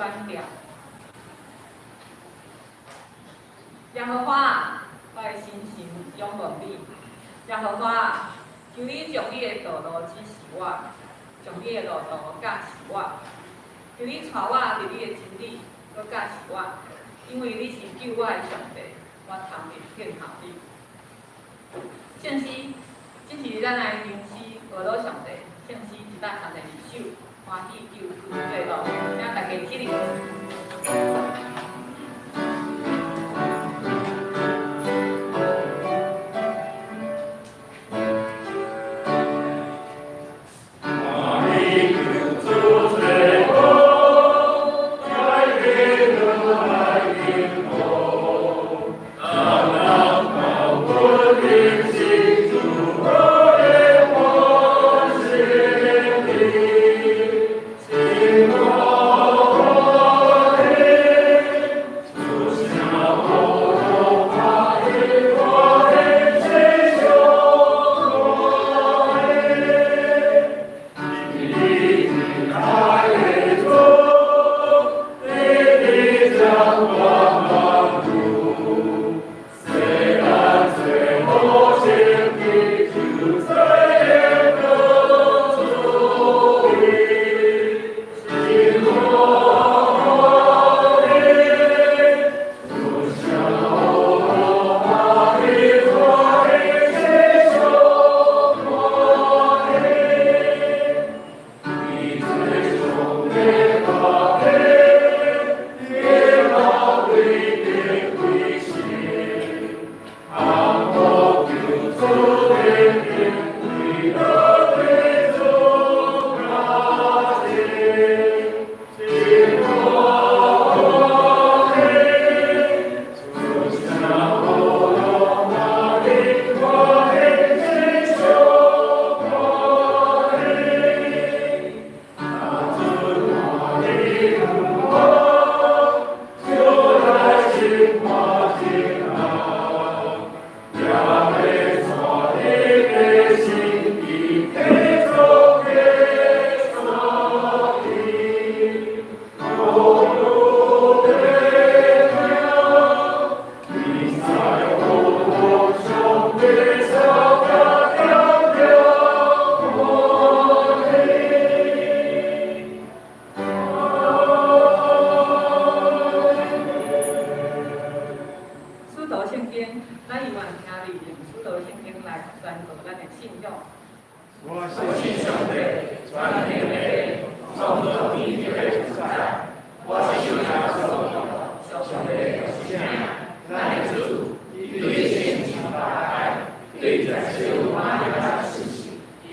选调。耶和華，我的心神仰望你。耶和華，求你將你的道路指示我，將你的路途教示我。求你帶我佇你的真理，閣教示我，因為你是救我的上帝，我終日敬候你。聖詩，這是咱來吟詩學老上帝，聖詩132首，歡喜救主最樂，請大家起立。使徒聖經，咱猶原聽你用使徒聖經來宣告咱的信仰。我信上帝，全能的創造天地的主宰。我信耶穌基督，上帝的獨生子，咱的主，伊對聖神大愛，對在聖母瑪利亞出世，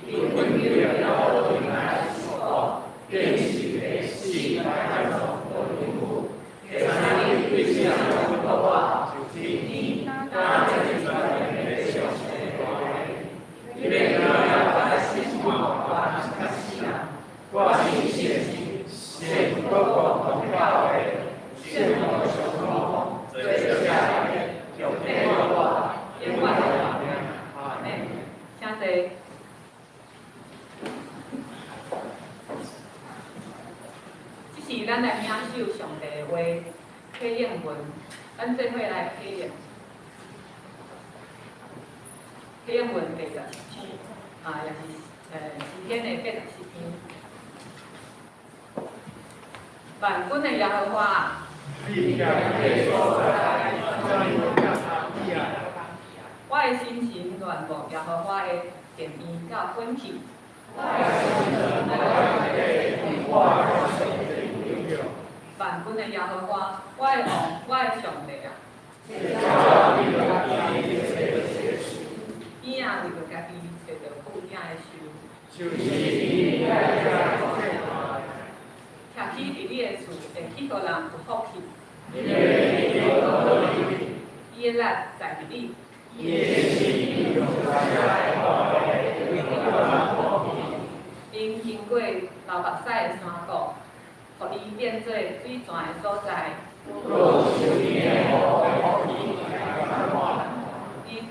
伊奮勇了平安受苦，變成的死來埋葬落陰府，第三日對死人復活，升天，加這全能的上帝大能，伊欲來來審判活人佮死人。我信聖神，聖各國同教會，聖徒相通，罪赦免，肉體復活，永遠的活命。阿們，請坐。這是咱來領受上帝的話，體驗文，咱做伙來體驗。體驗文第11章，啊，也是詩篇的87篇。萬軍的耶和華，你徛的所在，怎樣你啊？我的心神戀慕耶和華的殿院佮奮起。萬軍的耶和華，我的王，我的上帝啊！伊也為著家己揣著富鼎的樹，徛起佇你的厝，會去予人有福氣。伊的力在佇你。𪜶經過流目屎的山谷，予伊變做水泉的所在。𪜶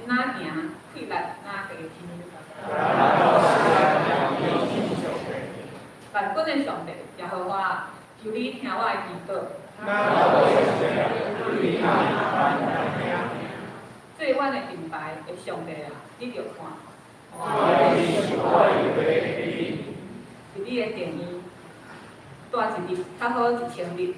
若行，氣力若加添。萬軍的上帝耶和華，求求你聽我的祈禱。咱的上帝，對愛咱來聽。做阮的盾牌的上帝啊，你著看。你是我的佇你的殿院，蹛一日較好一千日。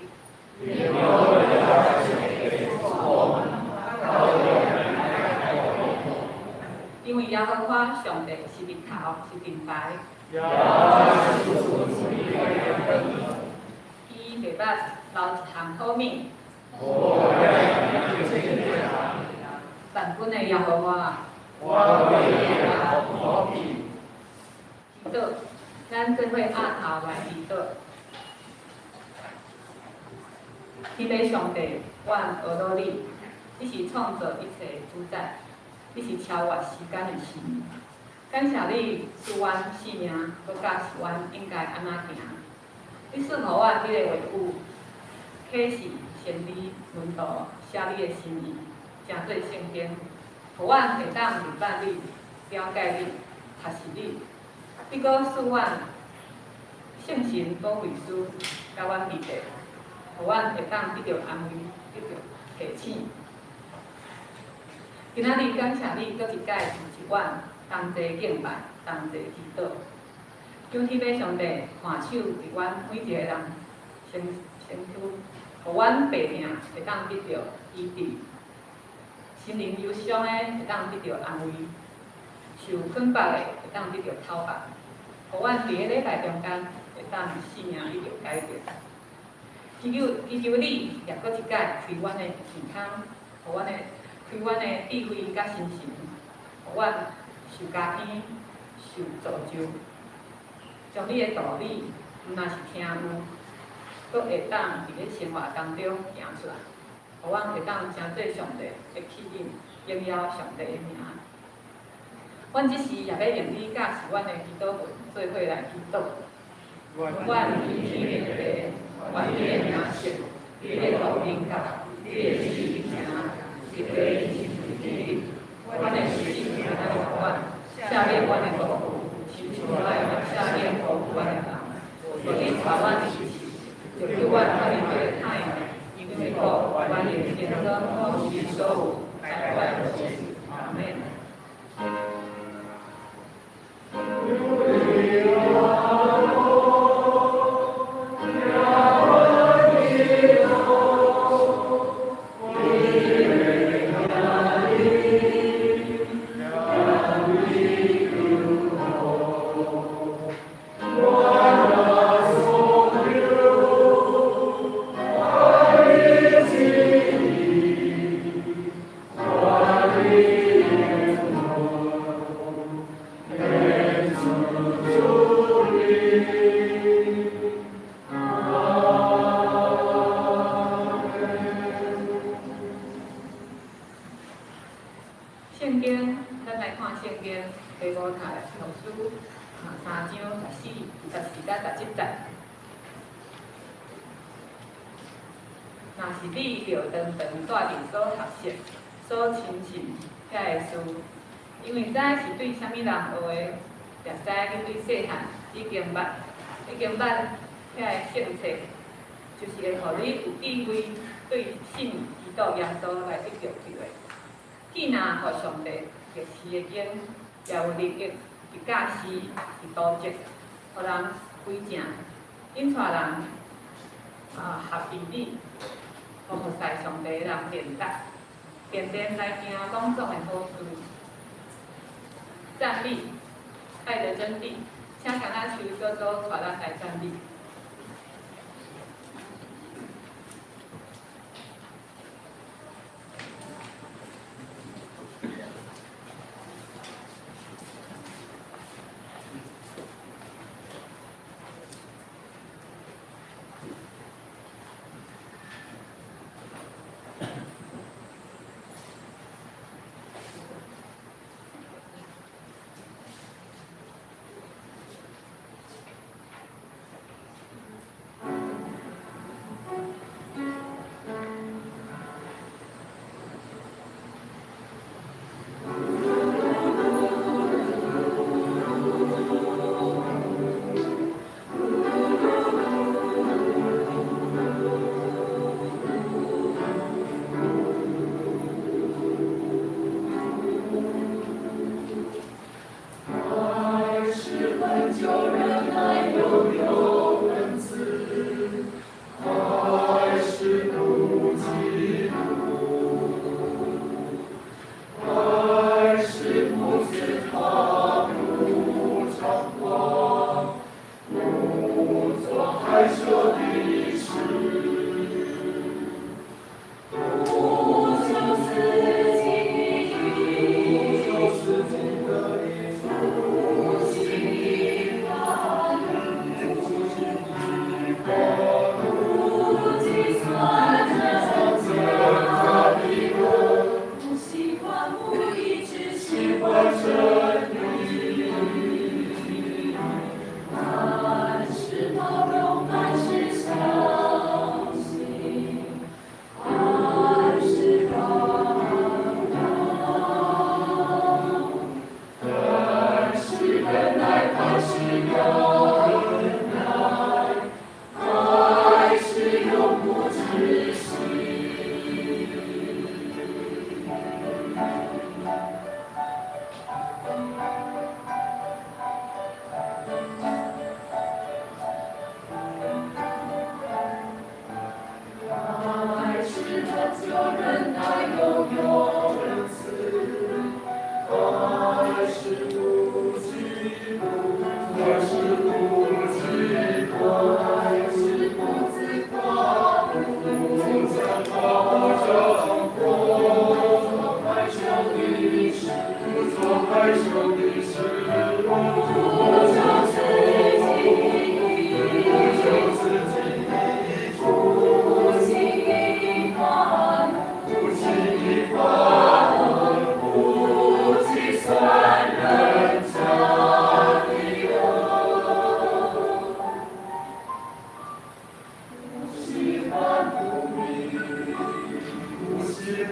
因為耶和華上帝是日頭，是盾牌。伊袂捌流一項好物。萬軍的耶和華。祈禱，咱做伙阿頭來祈禱。天父上帝，阮阿羅你，你是創造一切的主宰，你是超越時間的神。感謝你賜阮性命，閣教示阮應該按怎行。你賜予阮你的話語，啟示先知門徒寫你的心意，成做聖經，予阮會當明白你、了解你、學習你。你閣賜阮聖神保惠師，共阮佇咧，予阮會當得著安慰、得著提醒。今仔日感謝你，閣一擺組織阮同齊敬拜、同齊祈禱。求天父上帝看守佇阮每一个人身身軀，予阮病痛會當得著醫治，心靈憂傷的會當得著安慰，受捆綁的會當得著透放，予阮佇咧禮拜中間會當性命得著改變。祈求祈求你，也閣一擺開阮的耳孔，予阮的開阮的智慧佮心神，予阮受加添、受造就，將你的道理，毋但是聽有，閣會當佇咧生活當中行出來，予阮會當成做上帝的器皿，榮耀上帝的名。阮這時也欲用你教示阮的祈禱文，做伙來祈禱。阮天的父，願你的名聖，你的國臨到，你的旨意行，佇地親像佇天。阮的食物今仔日予阮，赦免阮的過錯，親像阮也赦免辜負阮的人。無你帶阮入試，著救阮脫離歹的，因為國、權勢、榮光攏是你所有，代代無止。阿們。聖經，咱來看聖經提摩太後書三章14、14佮17節。若是你著長長蹛佇所學習、所親信遐个事，因為知是對啥物人學的，也知你對細漢已經捌，已經捌遐个聖冊，就是會予你有智慧對信基督耶穌來得著救的。既若予上帝默示的經，也有能力去教示、去督責，予人歸正，引帶人合義理，予服侍上帝的人練習，練練來行攏總的好事。讚美，愛的真諦，請橄欖樹小組帶咱來讚美。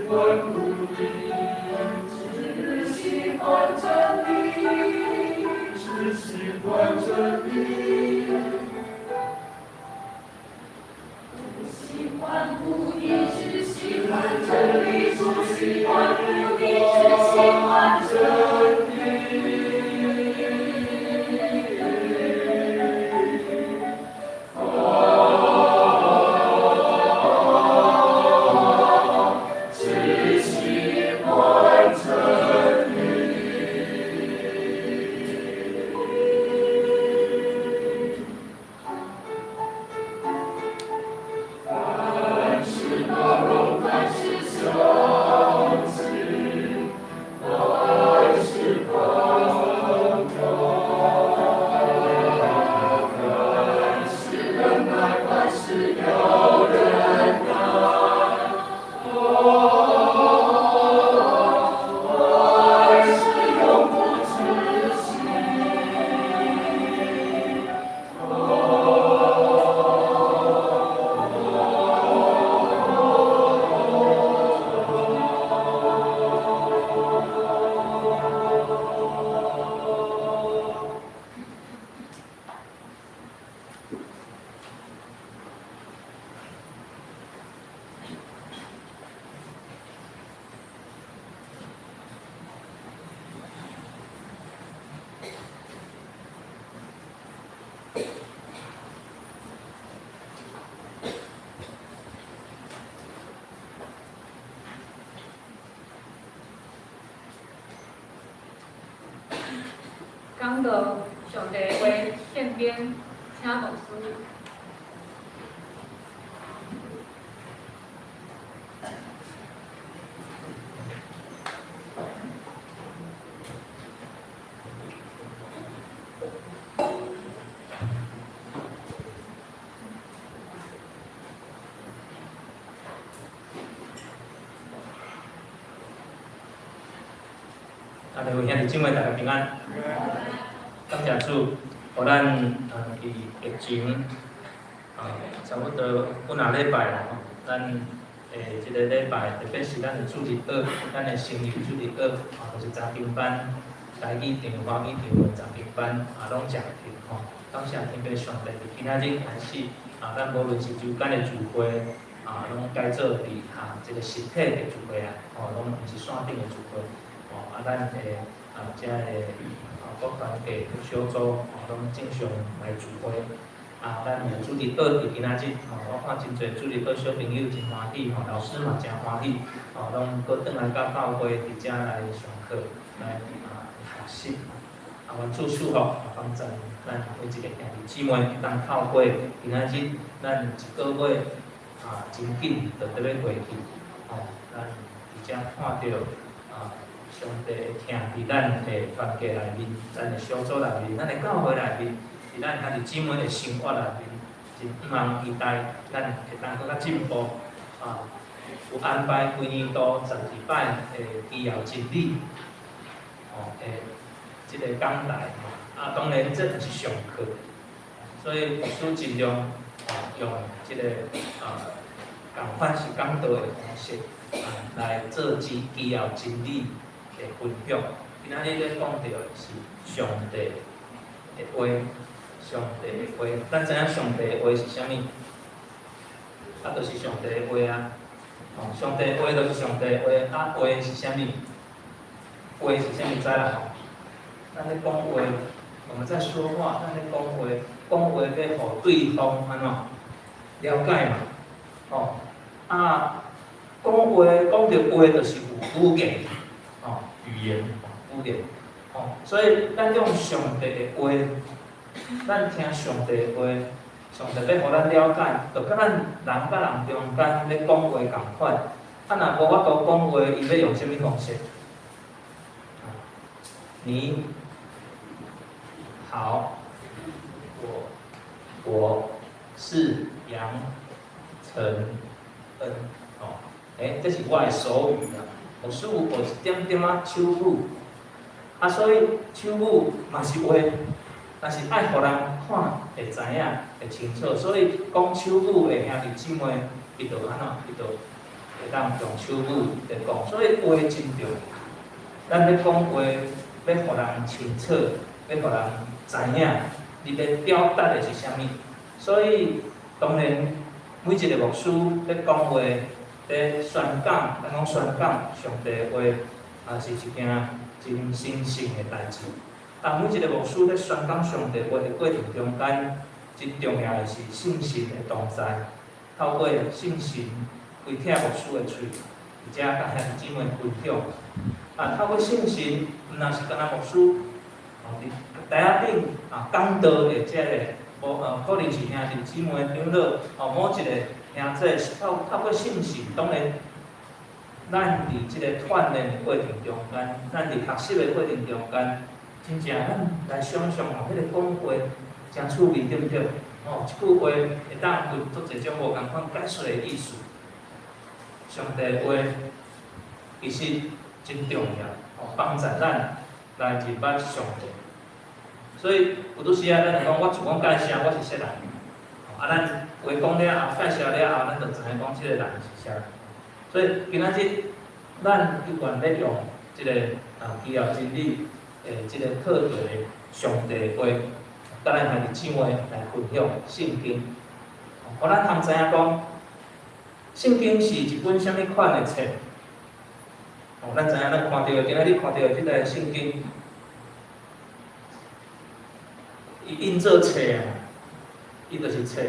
歡不義，只喜歡真理，只喜歡真理。不喜歡不義，只喜歡真理；不喜歡不義，只喜歡真理。只喜歡真理。凡事包容，凡事相信，凡事盼望，凡事忍耐，凡事要忍耐。凡事永不止息。講道上帝的話獻編，請牧師。啊，各位兄弟姊妹，大家平安。感謝主，予咱佇疫情差不多幾若禮拜啦吼，咱這个禮拜特別是咱的主日學，咱的成人主日學，就是查經班、台語場、華語場的查經班攏正停吼。感謝天父上帝，佇今仔日開始，咱無論是周間的聚會，攏改做佇這個實體的聚會啊，吼，攏毋是線頂的聚會。咱的遮个各團體各小組攏正常來聚會。咱的主日學佇今仔日，吼，我看真濟主日學小朋友真歡喜，吼，老師嘛真歡喜，吼，攏閣轉來到教會佇遮來上課，來學習。願主賜福，幫助咱每一个兄弟姊妹，當透過今仔日咱一個月真緊就得欲過去，吼，咱佇遮看著上帝疼佇咱的團契內面，咱的小組內面，咱的教會內面，佇咱兄弟姊妹的生活內面，真盼望期待咱會當閣較進步。有安排規年度12擺的基要真理，吼，的這个講台，當然這毋是上課，所以牧師盡量用這个仝款是講道的方式，來做基要真理的分享。今仔日咧講著的是上帝的話，上帝的話，咱知影上帝的話是啥物？就是上帝的話啊！上帝的話就是上帝的話，話是啥物？話是啥物？知啦吼？咱咧講話，我們在說話，咱咧講話，講話欲予對方按怎了解嘛？吼，講話講著話就是有語言，語言，語言，所以咱用上帝的話，咱聽上帝的話，上帝欲予咱了解，就佮咱人佮人中間咧講話仝款。若無法度講話，伊欲用啥物方式？你好，我是楊承恩，這是我的手語啦。牧師有學一點點仔手語，所以手語嘛是話，但是愛予人看會知影會清楚。所以講手語的兄弟姊妹，伊就按怎？伊就會當用手語來講，所以話真重要。咱咧講話，欲予人清楚，欲予人知影，你咧表達的是啥物。所以當然，每一個牧師咧講話，咧宣講，咱講宣講上帝的話，也是一件真神聖的代誌。啊，每一個牧師咧宣講上帝話的過程中間，真重要的是聖神的同在，透過聖神開聽牧師的喙，而且佮兄弟姊妹分享。啊，透過聖神，毋但是干焦牧師，哦，佇台仔頂啊講道的這個，無可能是兄弟姊妹長老，哦，某一個兄弟是透過聖神，當然，咱佇這個鍛鍊的過程中間，咱佇學習的過程中間，真正咱來想像哦，彼個講話誠趣味，對毋對？哦，一句話會當有足濟種無仝款解說的意思。上帝的話其實真重要，哦，幫助咱來認捌上帝。所以有拄時啊，咱就講我自我介紹我是啥人，啊，咱話講了後，介紹了後，咱就知影講這個人是啥人。所以今仔日咱猶原咧用這個啊基要真理的這個課題上帝話，佮咱兄弟姊妹來分享聖經。予咱通知影講，聖經是一本啥物款的冊？哦，咱知影，咱看著的，今仔日看著的這個聖經，伊印做冊啊，伊就是冊。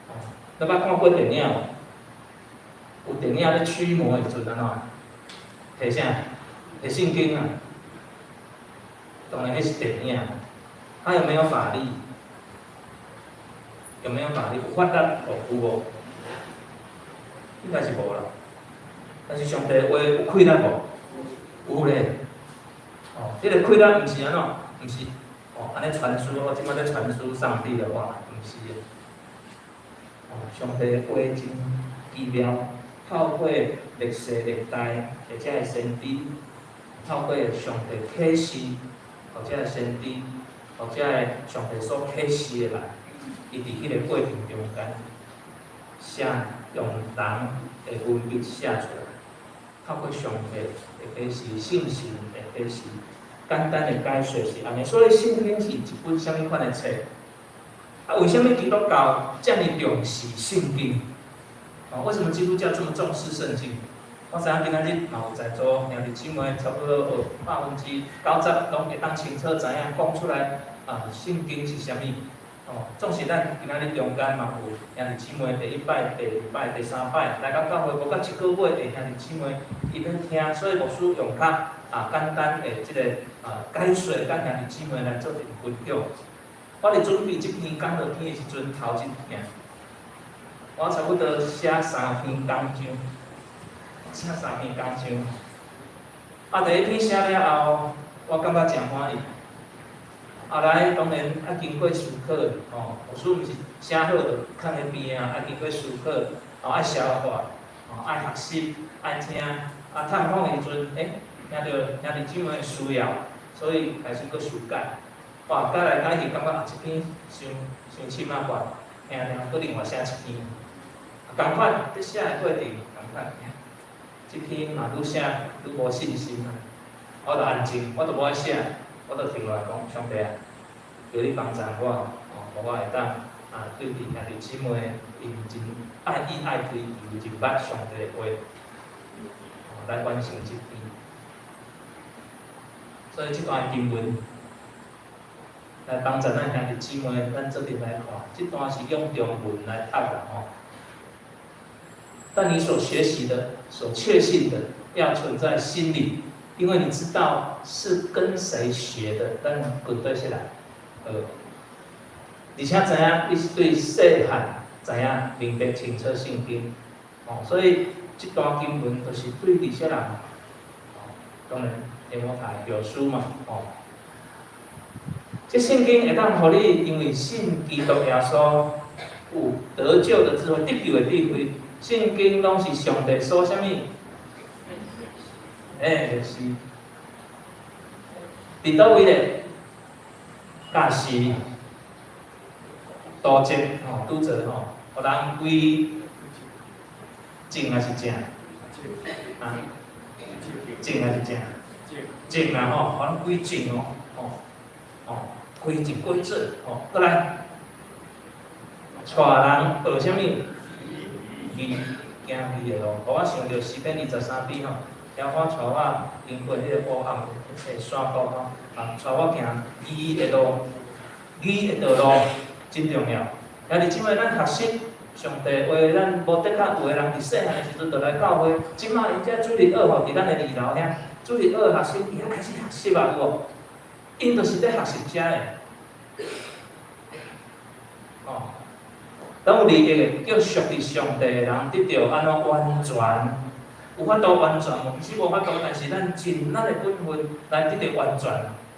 哦，你捌看過電影無？有電影咧驅魔的時陣按怎？摕啥？摕聖經啊！當然彼是電影，它有沒有法力？有沒有法力？有法力無？有無？應該是無啦。但是上帝話有氣力無？有咧。哦，這個氣力毋是按怎？毋是哦，按呢傳輸哦，這擺咧傳輸上帝的話，毋是的。哦，上帝的話真奇妙，透過歷世歷代的這个先知，透過上帝啟示，予這个先知，予這个上帝所啟示的人，伊佇彼個過程中間，寫用人的文筆寫出來，透過上帝的啟示、聖神的啟示，簡單的解說是按呢。所以聖經是一本啥物款的冊？啊，為啥物基督教遮爾重視聖經？哦，為什麼基督教這麼重視聖經？我知影今仔日嘛有在座兄弟姊妹，差不多有90%攏會當清楚知影講出來啊，聖經是啥物？哦，縱使咱今仔日中間嘛有兄弟姊妹第一擺、第二擺、第三擺來到教會無到一個月的兄弟姊妹，伊欲聽，所以牧師用較啊簡單的這個啊解說，佮兄弟姊妹來做陣分享。我佇準備這篇講道篇的時陣，頭一疼，我差不多寫三篇講章，寫三篇講章。啊，第一篇寫了後，我感覺誠滿意。後來當然愛經過思考，吼，牧師毋是寫好就囥佇邊啊，愛經過思考，哦，愛消化，哦，愛學習，愛聽，啊，探訪的時陣，欸，聽著兄弟姊妹的需要，所以開始閣修改。哇，改來改去，感覺啊，這篇傷傷深仔懸，定定閣另外寫一篇。仝款，佇寫的過程，仝款，這篇嘛愈寫愈無信心啊。我就安靜，我就無愛寫，我就停落來講，上帝啊，求你幫助我，哦，予我會當啊，對佇兄弟姊妹，𪜶真愛意愛追求認捌上帝的話，哦，來完成這篇。所以這段經文來幫助咱兄弟姊妹，咱做陣來看，這段是用中文來讀啦吼。但你所學習的、所確信的，要存在心裡，因為你知道是跟誰學的。咱滾對起來，而且知影你是對細漢知影明白清楚聖經，哦，所以這段經文就是對這些人，哦，當然提摩太後書嘛，哦，這聖經會當予你因為信基督耶穌有得救的智慧，得救的智慧。聖經攏是上帝所啥物？欸，是。佇佗位咧？教示、督責吼，督責吼，予人歸種還是正？啊？種還是正？種啦吼，予咱歸正哦，吼，吼，歸正歸正，吼，閣來，帶人學啥物？義，行義的路，予我想著詩篇23篇吼，耶和華帶我經過彼個黑暗的山谷吼，啊，帶我行義的路，義的道路真重要。兄弟姊妹，咱學習上帝話，咱無的確有的人佇細漢的時陣就來教會，這馬𪜶這主日學吼，佇咱的二樓遐，主日學學生伊遐開始學習啊，有無？𪜶就是咧學習遮的，哦，當有利益的，叫屬佇上帝的人得著按怎完全，有法度完全無？其實無法度，但是咱盡咱的本分來得著完全，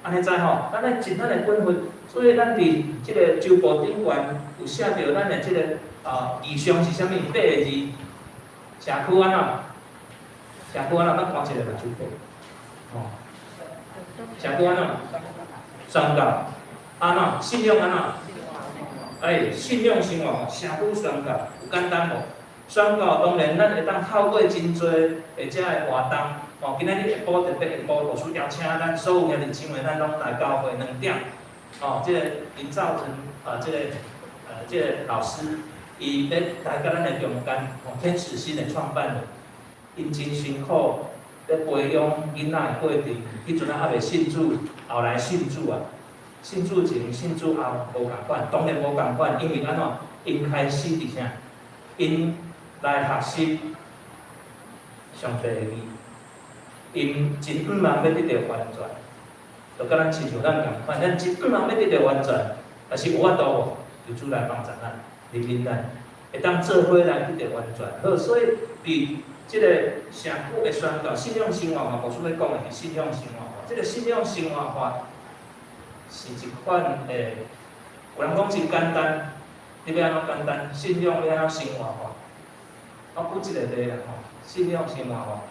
按呢知吼？咱愛盡咱的本分，所以咱佇這個周報頂懸有寫著咱的這個啊異象是啥物？八个字，社區按怎？社區按怎？咱看一下吧，周報，哦，社區按怎？宣教，按怎？信仰按怎？哎，信仰生活，社區宣教有簡單無？宣教當然，咱會當透過真濟的遮个活動，哦，今仔日下晡特別下晡，老師邀請咱所有兄弟姊妹，咱攏來教會2點，哦，這個林兆成啊，這個老師，伊欲來佮咱的中間，哦，天使心的創辦人，𪜶真辛苦咧培養囡仔的過程，彼陣仔猶未信主，後來信主啊，信主前、信主後無仝款，當然無仝款，因為按怎？𪜶開始佇啥？𪜶來學習上帝的義，𪜶真向望欲得著完全，就佮咱親像咱仝款，咱真向望欲得著完全，但是有法度無？求主來幫助咱，憐憫咱，會當做伙來得著完全。好，所以佇這個社區的宣教、信仰生活嘛，牧師欲講的是信仰生活化。這個信仰生活化是一款的，有人講真簡單，你欲按怎簡單？信仰欲按怎生活化？我舉一個例啦吼，信仰生活化，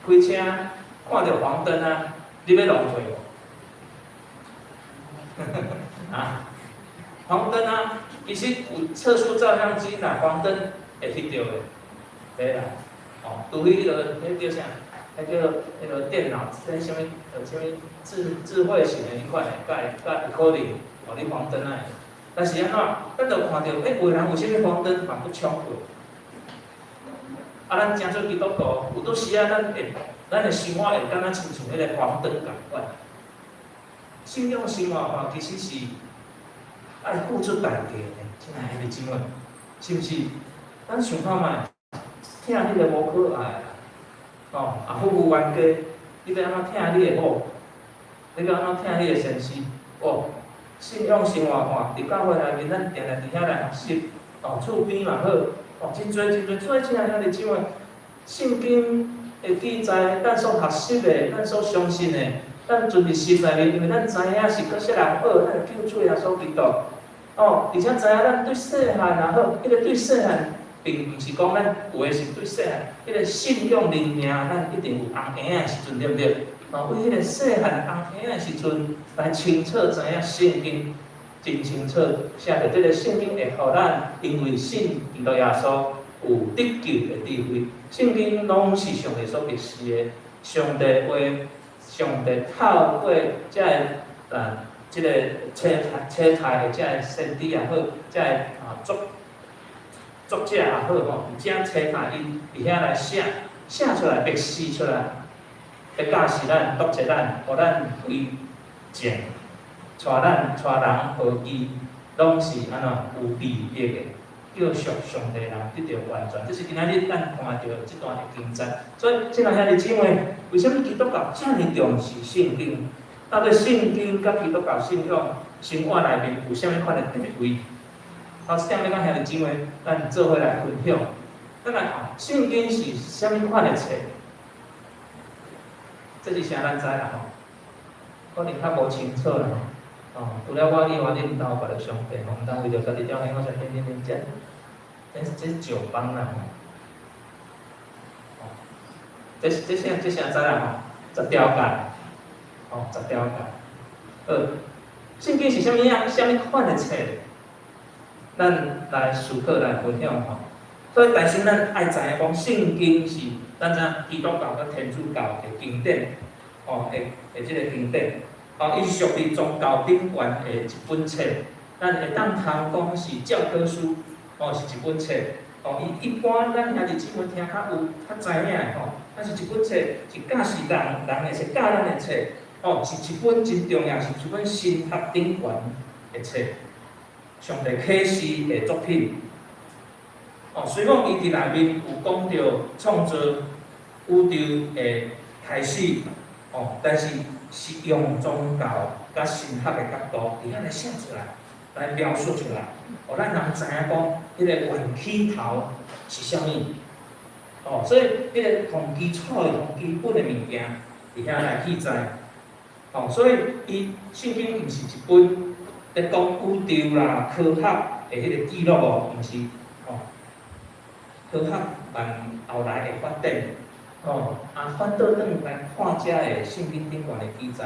開車看著黃燈啊，你欲讓過無？啊，黃燈啊，其實有測速照相機，若黃燈會翕著的，對啦，哦，除非彼個，彼叫啥？彼叫彼個電腦，彼啥物？啥物智慧型的彼款的，才會才會可能，予你黃燈啊。但是按怎？咱就看著，欸，有的人為啥物黃燈嘛閣衝過？啊，咱誠做基督徒，有當時啊，咱會，咱的生活會敢若親像彼個黃燈仝款。信仰生活化其實是愛付出代價的，親愛的姊妹，是毋是？咱想看覓，疼彼個無可愛啊，哦，啊，夫婦冤家，你欲按怎疼你的某？你欲按怎疼你的先生？哦，信仰生活化，佇教會內面，咱定定佇遐來學習，哦，厝邊嘛好，哦，真濟真濟，所以親愛兄弟姊妹，聖經的記載，咱所學習的，咱所相信的，咱存佇心內面，因為咱知影是閣啥人好，咱的救主耶穌基督。哦，而且知影咱對細漢也好，彼個對細漢，並毋是講咱有的是對細漢，彼個信仰認命，咱一定有紅嬰仔的時陣，對毋對？哦，為彼個細漢紅嬰仔的時陣，來清楚知影聖經真清楚寫著這個聖經會予咱因為信基督耶穌有得救的智慧。聖經攏是上帝所默示的，上帝話，上帝透過這个這個冊太的這个先知也好，這个啊作者也好吼，這冊太𪜶佇遐來寫，寫出來，默示出來，欲教示咱、督責咱，予咱歸正，帶咱帶人學義，攏是按怎有利益的，叫屬上帝人得著完全。這是今仔日咱看著這段的經節。所以，親愛兄弟姊妹，為啥物基督教遮爾重視聖經？到底聖經佮基督教信仰生活內面有啥物款的地位？好，這點欲佮兄弟姊妹，咱做伙來分享。咱來看聖經是啥物款的冊？這是啥咱知啦吼，可能較無清楚啦吼。哦，除了我以外，你毋通予別个上帝吼，毋通為著家己表現，我說恁恁恁這，這是石枋啦吼。哦，這啥知啦吼？十條誡，哦，十條誡。好，聖經是啥物樣？啥物款的冊？咱來思考來分享吼。所以，但是咱愛知影講，聖經是咱知影基督教佮天主教的經典，吼，的這个經典，吼，伊是屬於宗教頂懸的一本冊，咱會當通講是教科書，吼，是一本冊，吼，伊一般咱兄弟姊妹聽較有較知影的吼，咱是一本冊，是教示人人的冊，教咱的冊，吼，是一本真重要，是一本神學頂懸的冊，上帝啟示的作品。哦，雖講伊佇內面有講著創造宇宙的開始，哦，但是是用宗教佮神學的角度佇遐來寫出來，來描述出來，予咱人知影講，彼个源起頭是啥物。哦，所以彼个從基礎的、從基本的物件佇遐來記載。哦，所以伊聖經毋是一本咧講宇宙啦、科學的彼個記錄哦，毋是，哦。科學慢後來會發展，吼，啊反倒轉來看遮的聖經頂懸的記載，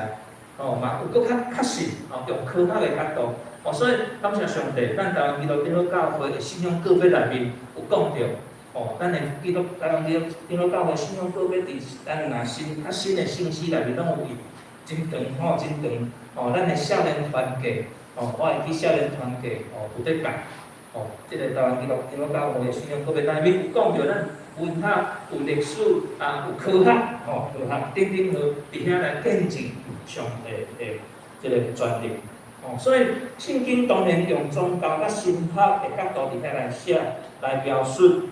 吼，嘛有閣較確實，吼，用科學的角度，哦，所以感謝上帝，咱台灣基督長老教會的信仰告白內面有講著，吼，咱的基督台灣基督長老教會信仰告白佇咱若新較新的聖詩內面攏有伊真長吼，真長，吼，咱的少年團契，吼，我會記少年團契，吼，有咧教。吼，這个台灣基督長老教會的信仰告白內面有講著咱文學、有歷史、啊有科學，吼，科學等等號，佇遐來見證上帝的這个權力。吼，所以聖經當然用宗教佮神學的角度佇遐來寫、來描述。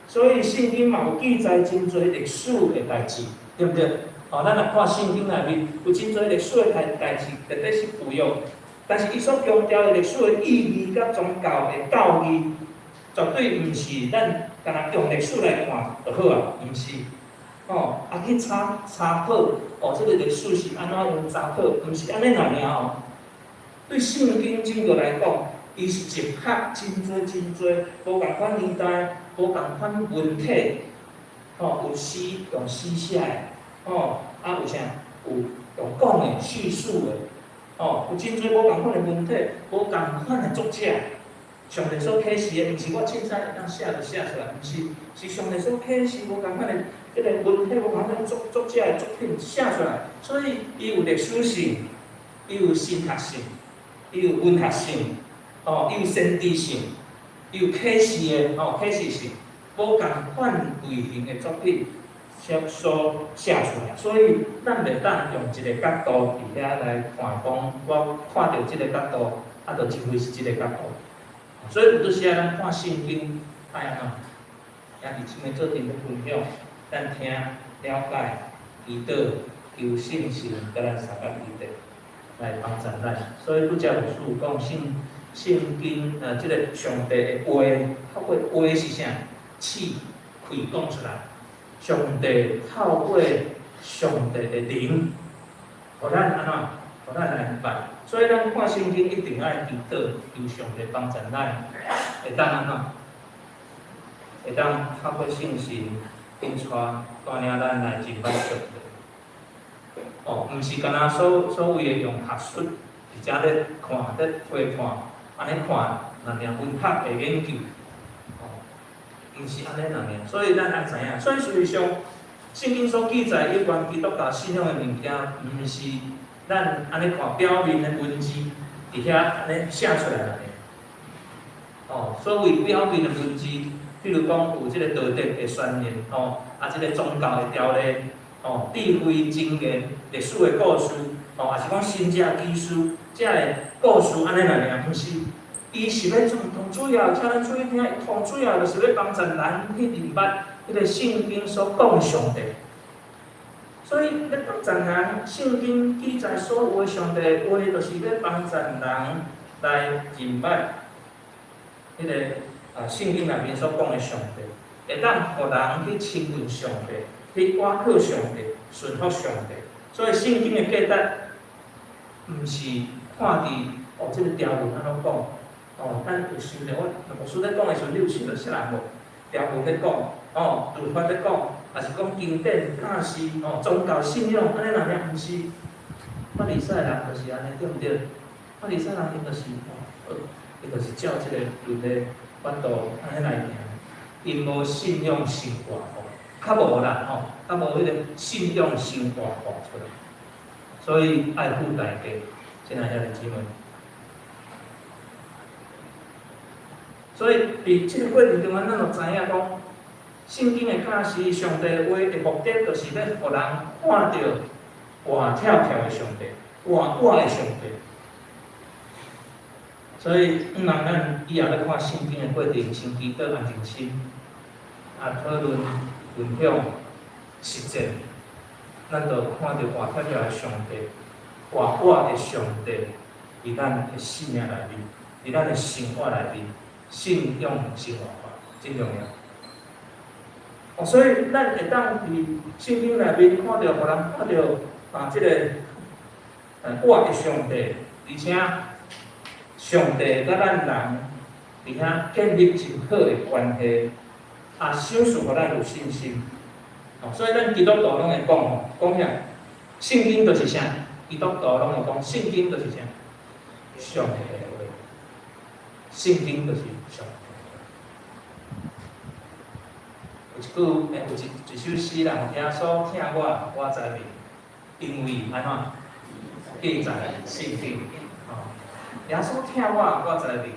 所以聖經嘛有記載真濟歷史的代誌，對毋對？吼，咱若看聖經內面有真濟歷史的代誌，特別是舊約。但是伊所強調的歷史的意義佮宗教的教義，絕對毋是咱干焦用歷史來看就好啊，毋是。吼，啊去查查考，哦，這个歷史是按怎樣查考，毋是按呢爾爾哦。對聖經整個來講，伊是集合真濟真濟無仝款年代、無仝款文體，吼，有詩用詩寫的，吼，啊有啥？有用講的敘述的。吼，有真濟無仝款的文體，無仝款的作者。上帝所啟示的，毋是我凊彩會當寫就寫出來，毋是，是上帝所啟示無仝款的這个文體，無仝款作作者的作品寫出來。所以，伊有歷史性，伊有神學性，伊有文學性，吼，伊有先知性，伊有啟示的，吼，啟示性，無仝款類型的作品所寫出來。所以，咱袂當用一個角度佇遐來看，講我看著這个角度，啊，就認為是這个角度。所以有陣時啊，咱看聖經愛按怎？兄弟姊妹做陣咧分享，咱聽了解，祈禱求聖神佮咱相佮基地來幫助咱。所以拄才牧師講聖聖經，這个上帝的話，透過話是啥？刺開講出來。上帝透過上帝的靈，予咱按怎？予咱來明白。所以咱看聖經一定愛祈禱，求上帝幫助咱，會當按怎？會當透過聖神引帶帶領咱來認捌上帝。哦，毋是干焦所所謂的用學術，佇遮咧看、咧批判，按呢看，爾爾文學的研究，哦，毋是按呢爾爾。所以咱愛知影，所以事實上，聖經所記載有關基督教信仰的物件，毋是咱按呢看表面的文字，佇遐按呢寫出來爾。哦，所謂表面的文字，比如講有這个道德的宣言，吼，啊，這个宗教的條例，吼，智慧箴言、歷史的故事，吼，抑是講神蹟奇事，這个故事按呢爾爾，毋是，伊是欲從主要，請咱注意聽，上主要就是欲幫助人去認捌彼个聖經所講的上帝。所以欲幫助人，聖經記載所有的上帝話，就是欲幫助人來認捌彼个啊聖經內面所講的上帝，會當予人去親近上帝，去倚靠上帝，順服上帝。所以聖經的價值，毋是看佇哦，這个條文按怎講，哦，咱有想著我牧師咧講的時陣，你有想著啥人無？條文咧講，哦，律法咧講，抑是講經典教示，哦，宗教信仰，按呢爾爾，毋是。法利賽人就是按呢，對毋對？法利賽人伊就是，哦，伊就是照這个律例法度按呢來行。𪜶無信仰生活化，較無啦吼，較無彼個信仰生活化出來，所以愛付代價，親愛兄弟姊妹。所以佇這個過程中間，咱就知影講，聖經的教示，上帝話的目的，就是欲予人看著活跳跳的上帝，活活的上帝。所以，毋通咱以後咧看聖經的過程，先祈禱安靜心，啊討論、分享、實踐，咱就看著活跳跳的上帝，活活的上帝，佇咱的生命內面，佇咱的生活內面，信仰生活化，真重要。哦，所以咱會當佇聖經內面看著，予人看著啊，這個活的上帝，而且上帝佮咱人佇遐建立真好的關係，啊，賞賜予咱有信心。哦，所以咱基督徒攏會講吼，講啥？聖經就是啥？基督徒攏會講，聖經就是啥？上帝的話。聖經就是上帝的話。有一句，有一首詩啦，耶穌疼我，我知明，因為按怎？記載聖經。哦，耶穌疼我，我知明，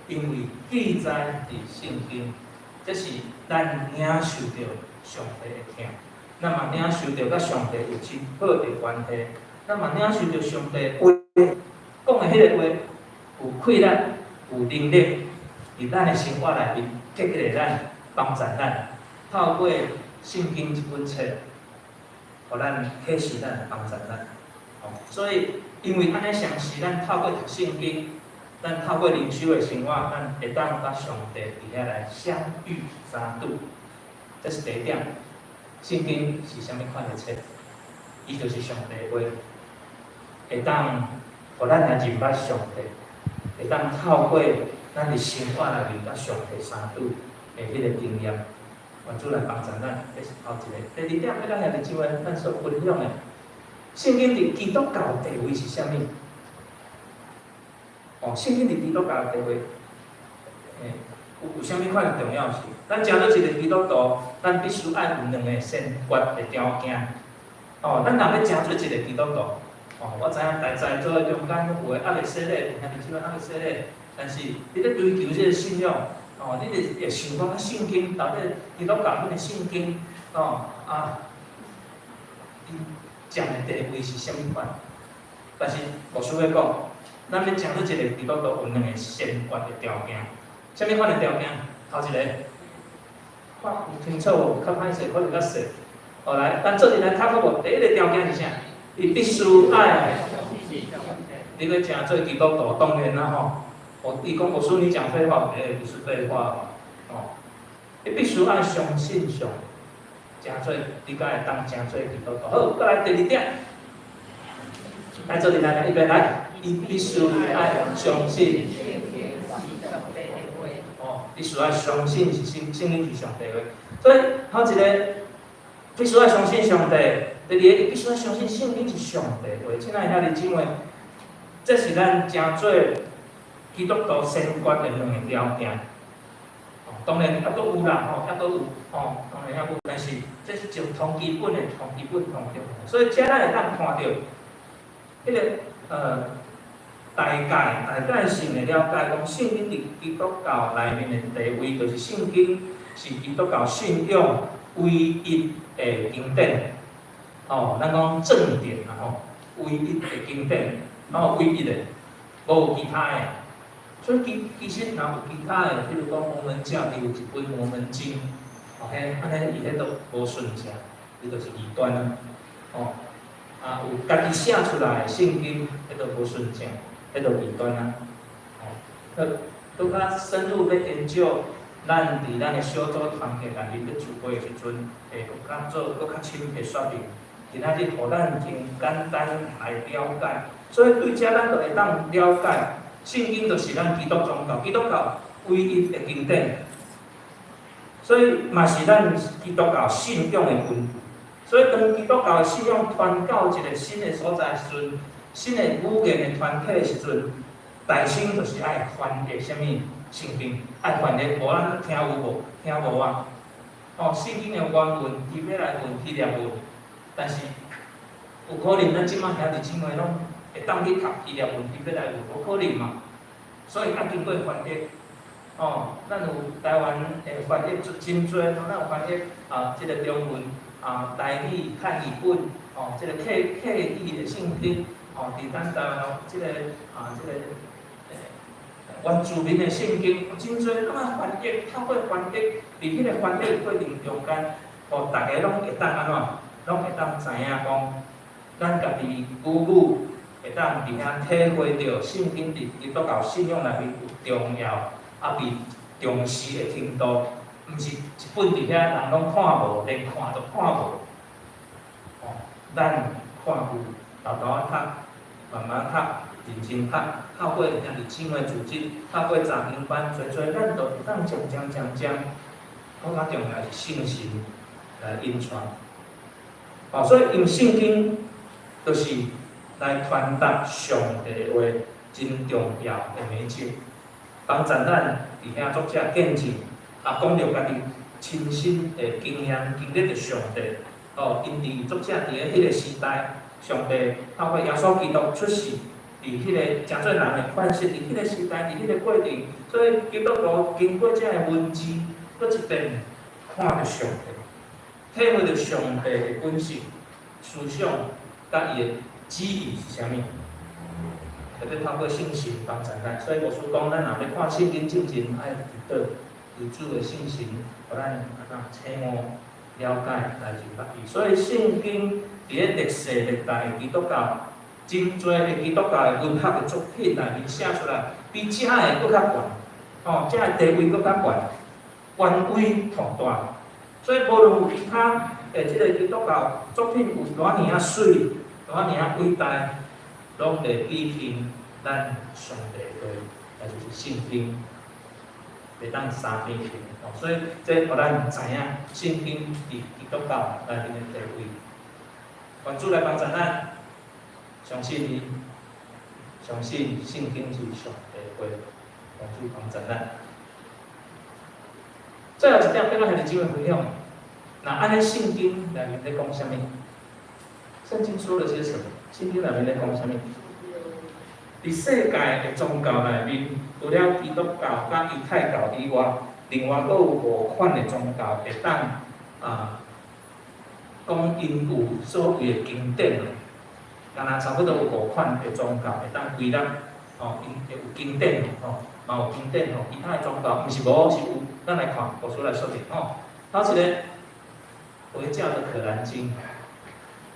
因為記載佇聖經，這是咱領受著上帝的疼，咱嘛領受著佮上帝有真好的關係，咱嘛領受著上帝話講的彼個話有氣力、有能力，佇咱的生活內面激勵咱、幫助咱，透過聖經這本冊，予咱啟示咱、幫助咱。哦，所以因為按呢相信，咱透過讀聖經，咱透過靈修的生活，咱會當佮上帝佇遐來相遇相拄。這是第一點。聖經是啥物款的冊？伊就是上帝的話，會當予咱來認捌上帝，會當透過咱佇生活內面佮上帝相拄的彼個經驗，願主來幫助咱。這是頭一个。第二點，欲佮兄弟姊妹咱所分享的，聖經佇基督教地位是啥物？哦，聖經佇基督教地位，有啥物款的重要性？咱成做一个基督徒，咱必須愛有兩个先決的條件。哦，咱若欲成做一个基督徒，哦，我知影在在座的中間有的猶未洗禮，兄弟姊妹猶未洗禮，但是你咧追求這个信仰，哦，你會會想講聖經到底基督教本的聖經，哦啊，伊佔的地位是啥物款？但是牧師欲講，咱欲成做一个基督徒，有兩个先決的條件。啥物款的條件？頭一個，看有清楚無？較歹勢，可能較細。後來，咱做陣來讀好無？第一个條件是啥？伊必須愛。你欲成做基督徒，當然啦吼。我伊講牧師你講廢話，欸，不是廢話哦。你必須愛相信上帝，成做你才會當成做基督徒。好，閣來第二點，來做陣來來，預備來，伊必須愛相信。哦，必須愛相信是聖聖經是上帝話，所以頭一个必須愛相信上帝，第二个伊必須愛相信聖經是上帝話。親愛兄弟姊妹，這是咱成做基督徒先決的兩个條件。哦，當然猶閣有啦，吼，猶閣有，吼，當然猶閣有，但是這是上通基本的、上基本、上重要。所以遮咱會當看著，彼个大概大概性的了解，講聖經佇基督教內面的地位，就是聖經是基督教信仰唯一的經典。哦，咱講正典啦吼，唯一的經典，哦，唯一的，無其他的。所以其其實若有其他的，比如講摩門教，伊有一本摩門經，哦，彼按呢伊彼都無順正，伊就是異端啊。哦，啊有家己寫出來的聖經，彼都無純正，彼都異端啊。哦，閣閣較深入欲研究，咱佇咱的小組團契內面欲聚會的時陣，會閣較做閣較深的說明。今仔日予咱真簡單來了解，所以對這咱就會當了解，聖經就是咱基督宗教、基督教唯一的經典，所以嘛是咱基督教信仰的根據。所以當基督教的信仰傳到一個新的所在時陣，新的語言的團體的時陣，大先就是愛翻譯啥物？聖經愛翻譯，無咱聽有無？聽無啊？哦，聖經的原文、希伯來文、希臘文，但是有可能咱這擺兄弟姊妹攏會當去讀希臘文、希伯來文，無可能嘛。所以愛經過翻譯。哦，咱有台灣的翻譯真濟，咱有翻譯啊，這个中文啊，台語、漢語本，哦，這个客語的聖經，哦，佇咱台灣哦，這个啊，這个原住民的聖經，真濟攏愛翻譯，透過翻譯，佇彼个翻譯過程中間，予逐家攏會當按怎，攏會當知影講，咱家己母語會當佇遐體會著聖經佇基督教信仰內面有重要，啊被重視的程度，毋是一本佇遐人攏看無，連看都看無。哦，咱看有沓沓仔讀，慢慢讀，認真讀，透過兄弟姊妹組織，透過查經班，濟濟咱都會當漸漸漸漸，閣較重要是聖神來引帶。哦，所以用聖經就是來傳達上帝的話，真重要的媒介，幫助咱佇遐作者見證，啊，講著家己親身的經驗，經歷著上帝。哦，𪜶佇作者佇咧彼个時代，上帝透過耶穌基督出世，佇彼个誠濟人的款式，佇彼个時代，佇彼个過程，所以基督徒經過這个文字，閣一遍看著上帝，體會著上帝的本性、思想，佮伊的旨意是啥物。特別透過聖神幫助咱，所以牧師講，咱若欲看聖經進前，愛祈禱，求主的聖神，予咱按怎醒悟、了解來認識伊。所以聖經佇咧歷世歷代的基督教，真濟的基督教的文學的作品內面寫出來，比這个閣較懸，哦，這个地位閣較懸，權威托大。所以無論有其他的這个基督教作品有偌爾仔媠，偌爾仔偉大，攏袂比肩咱上帝的話，也就是聖經，袂當相比肩。哦，所以這予咱知影聖經佇基督教內面的地位。願主來幫助咱，相信伊，相信聖經是上帝的話，願主幫助咱。最後一點，欲佮兄弟姊妹分享。那按呢聖經內面咧講啥物？聖經說了些什麼？聖經內面咧講啥物？佇世界的宗教內面，除了基督教佮猶太教以外，另外閣有五款的宗教會當啊，講𪜶有所謂的經典咯。敢若差不多有五款的宗教會當歸納，哦，𪜶會有經典吼，嘛有經典吼，其他的宗教毋是無，是有。咱來看，牧師來說明吼。頭一个回教的可蘭經，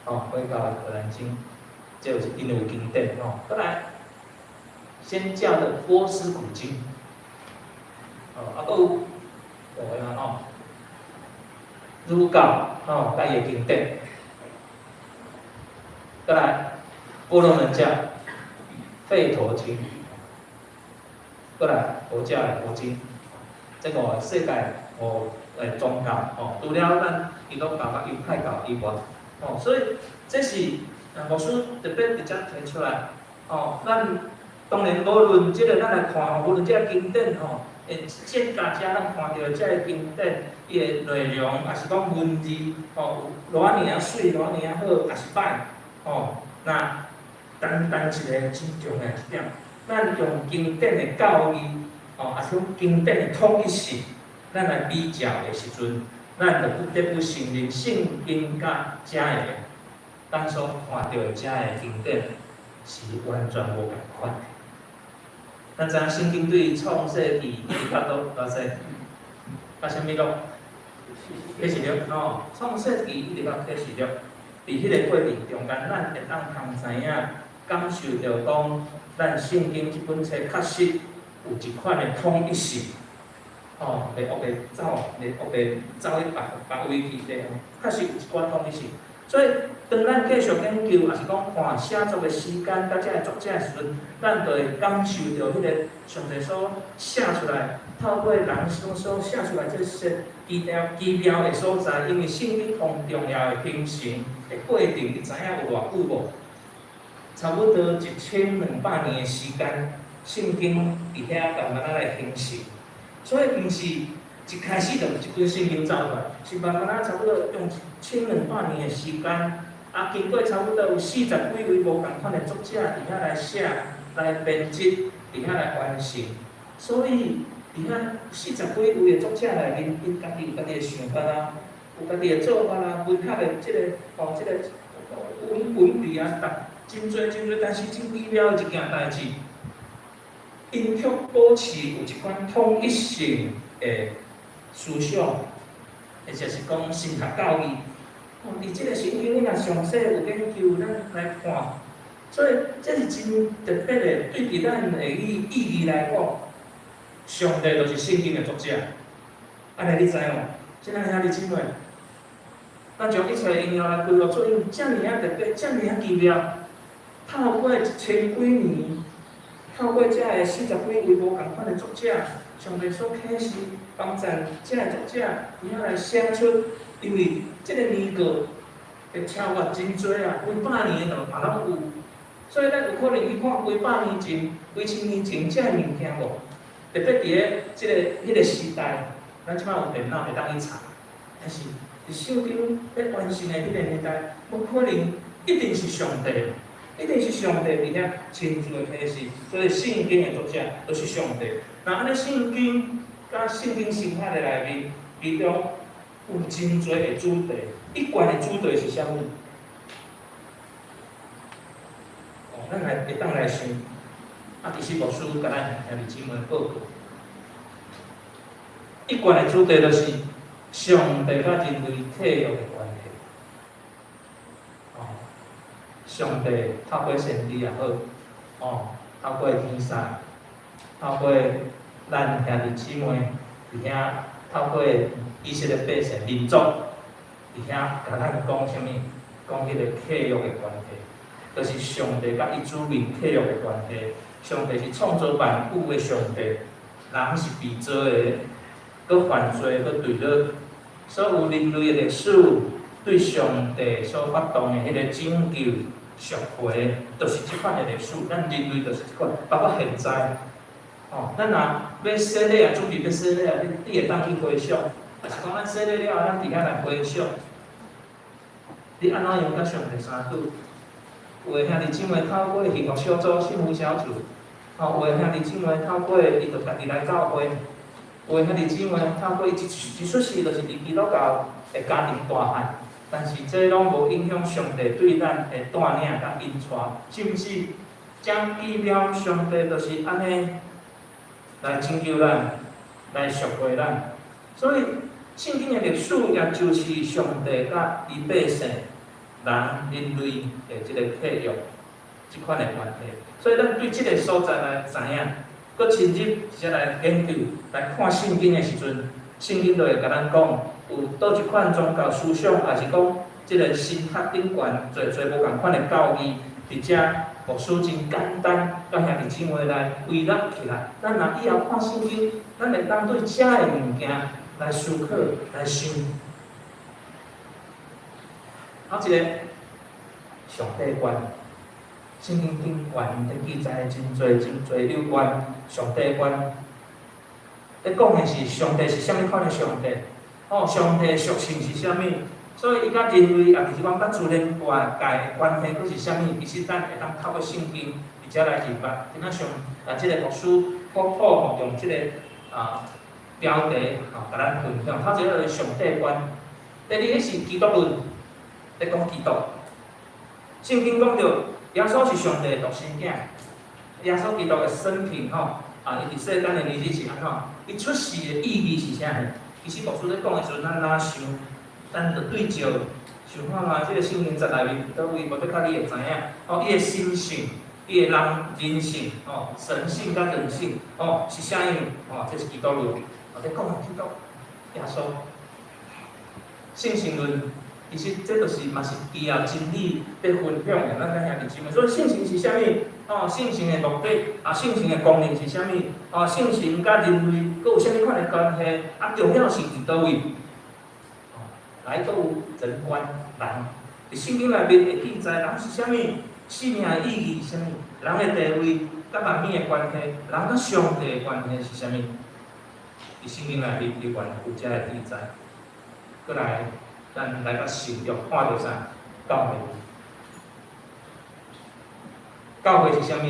哦，回教的可蘭經，這就是𪜶有經典吼。閣來，祆教的波斯古經，哦，啊，閣有五个嘛吼。儒教吼，佮伊的經典。閣來，婆羅門教、吠陀經，閣來佛教的佛經，這五个世界五个宗教吼，除了咱基督教佮猶太教以外，吼，所以這是牧師特別佇遮提出來，吼，咱當然無論這个咱來看吼，無論這个經典吼，會這大家咱看著這个經典，伊的內容，抑是講文字，吼，有偌爾仔媠，偌爾仔好，抑是歹，吼，那單單一个真重要一點，咱用經典的教義，吼，抑是講經典的統一性，咱來比較的時陣，咱就不得不承認聖經佮遮个，咱所看著的遮个經典是完全無仝款的。咱知影聖經對創世記一直到偌濟？到啥物錄？啟示錄吼，創世記一直到啟示錄，佇彼个過程中間，咱會當通知影，感受著講，咱聖經這本冊確實有一款的統一性，吼，袂烏白走，袂烏白走去別別位去咧，確實有一寡統一性。所以，當咱繼續研究，抑是講看寫作的時間，佮這个作者的時陣，咱就會感受著彼個上帝所寫出來，透過人所寫出來這些奇妙奇妙的所在，因為聖經上重要的形成的過程，你知影有偌久無？差不多1200年的時間，聖經佇遐慢慢仔來形成，所以毋是一開始就有一本聖經走出來，是慢慢仔差不多用1200年的時間，啊，經過差不多有四十幾位無仝款的作者佇遐來寫、來編輯、佇遐來完成，所以佇遐四十幾位的作者內面，𪜶家己有家己的想法啊，有家己的做法啊，文學的這個吼，這個文筆啊，逐真濟真濟，但是真微妙的一件代誌，𪜶卻保持有一款統一性的思想，或者是講神學教義。哦，佇這個聖經，你若詳細有研究，咱來看，所以這是真特別的，對佇咱的意義來講，上帝就是聖經的作者。按呢你知無？親愛兄弟姊妹，咱將一切榮耀來歸予主，因為遮爾仔特別，遮爾仔奇妙，透過一千幾年，透過遮个四十幾位無仝款的作者，上帝所啟示幫贊遮个作者，佇遐來寫出，因為這個年過會超越真濟啊，幾百年的就嘛攏有，所以咱有可能去看幾百年前、幾千年前遮个物件無？特別佇咧這個彼個時代，咱這擺有電腦會當去查，但是佇聖經咧完成的彼個年代，無可能一定是上帝，一定是上帝佇遐親自的啟示，所以聖經的作者都是上帝。那按呢聖經佮聖經神學的內面，其中有真濟的主題，一貫的主題是啥物？哦，咱來會當來想，啊，其實牧師共咱兄弟姊妹報告，一貫的主題就是上帝佮人類契約的關係。哦，上帝透過先知也好，哦，透過天使，透過咱兄弟姊妹佇遐，透過以色列百姓民族佇遐共咱講啥物？講彼個契約的關係，就是上帝佮伊子民契約的關係。上帝是創造萬有的上帝，人是被造的，閣犯罪，閣墜落，所有人類的歷史對上帝所發動的彼個拯救、贖回，就是這款的歷史。咱人類就是這款，包括現在，哦，咱若欲洗禮啊，準備欲洗禮啊，你會當去回想，抑是講咱洗禮了後，咱佇遐來回想，你按怎樣佮上帝相處？有的兄弟姊妹透過幸福小組、幸福小組，吼，有的兄弟姊妹透過伊就家己來教會，有的兄弟姊妹透過伊一出世就是佇基督教的家庭大漢，但是這攏無影響上帝對咱的帶領佮引帶，是毋是？真奇妙，上帝就是按呢來拯救咱，來贖回咱。所以聖經的歷史也就是上帝佮伊百姓人類的這個契約，這款的關係。所以咱對這個所在來知影，閣深入直接來研究、來看聖經的時陣，聖經就會共咱講，有佗一款宗教思想，抑是講這個神學頂懸濟濟無仝款的教義，佇遮牧師真簡單，共兄弟姊妹來歸納起來。咱若以後看聖經，咱會當對遮的物件來思考、來想。啊，一個上帝觀，聖經頂懸咧記載真濟真濟有關上帝觀。咧講的是上帝是啥物款的上帝？哦，上帝屬性是啥物？所以伊佮人類，抑是講佮自然界的關係，閣是啥物？其實咱會當透過聖經，佇遮來認捌。今仔上啊，這個牧師普普吼用這個啊標題吼，共咱分享。頭一個是上帝觀，第二個是基督論，咧講基督。聖經講著耶穌是上帝的獨生囝，耶穌基督的生平吼，啊，伊佇世間的日子是按怎？伊出世的意義是啥？其實牧師咧講的時陣，咱哪想？咱就對照想看覓，這個聖經節內面佗位，無得較你會知影。哦，伊的神性，伊的人性，哦，神性佮人性，哦，是啥樣？哦，這是基督論。哦，咧講基督耶穌。聖神論，其實這就是嘛是基要真理咧分享的，咱兄弟姊妹。所以聖神是啥物？哦，聖神的目的，啊，聖神的功能是啥物？哦，聖神佮人類閣有啥物款的關係？啊，重要是佇佗位？來閣有人觀人，佇聖經內面會記載人是啥物？生命的意義是啥物？人的地位，佮万物的關係，人佮上帝的關係是啥物？佇聖經內面猶原有遮的記載。閣來，咱來較深入看著啥？教會。教會是啥物？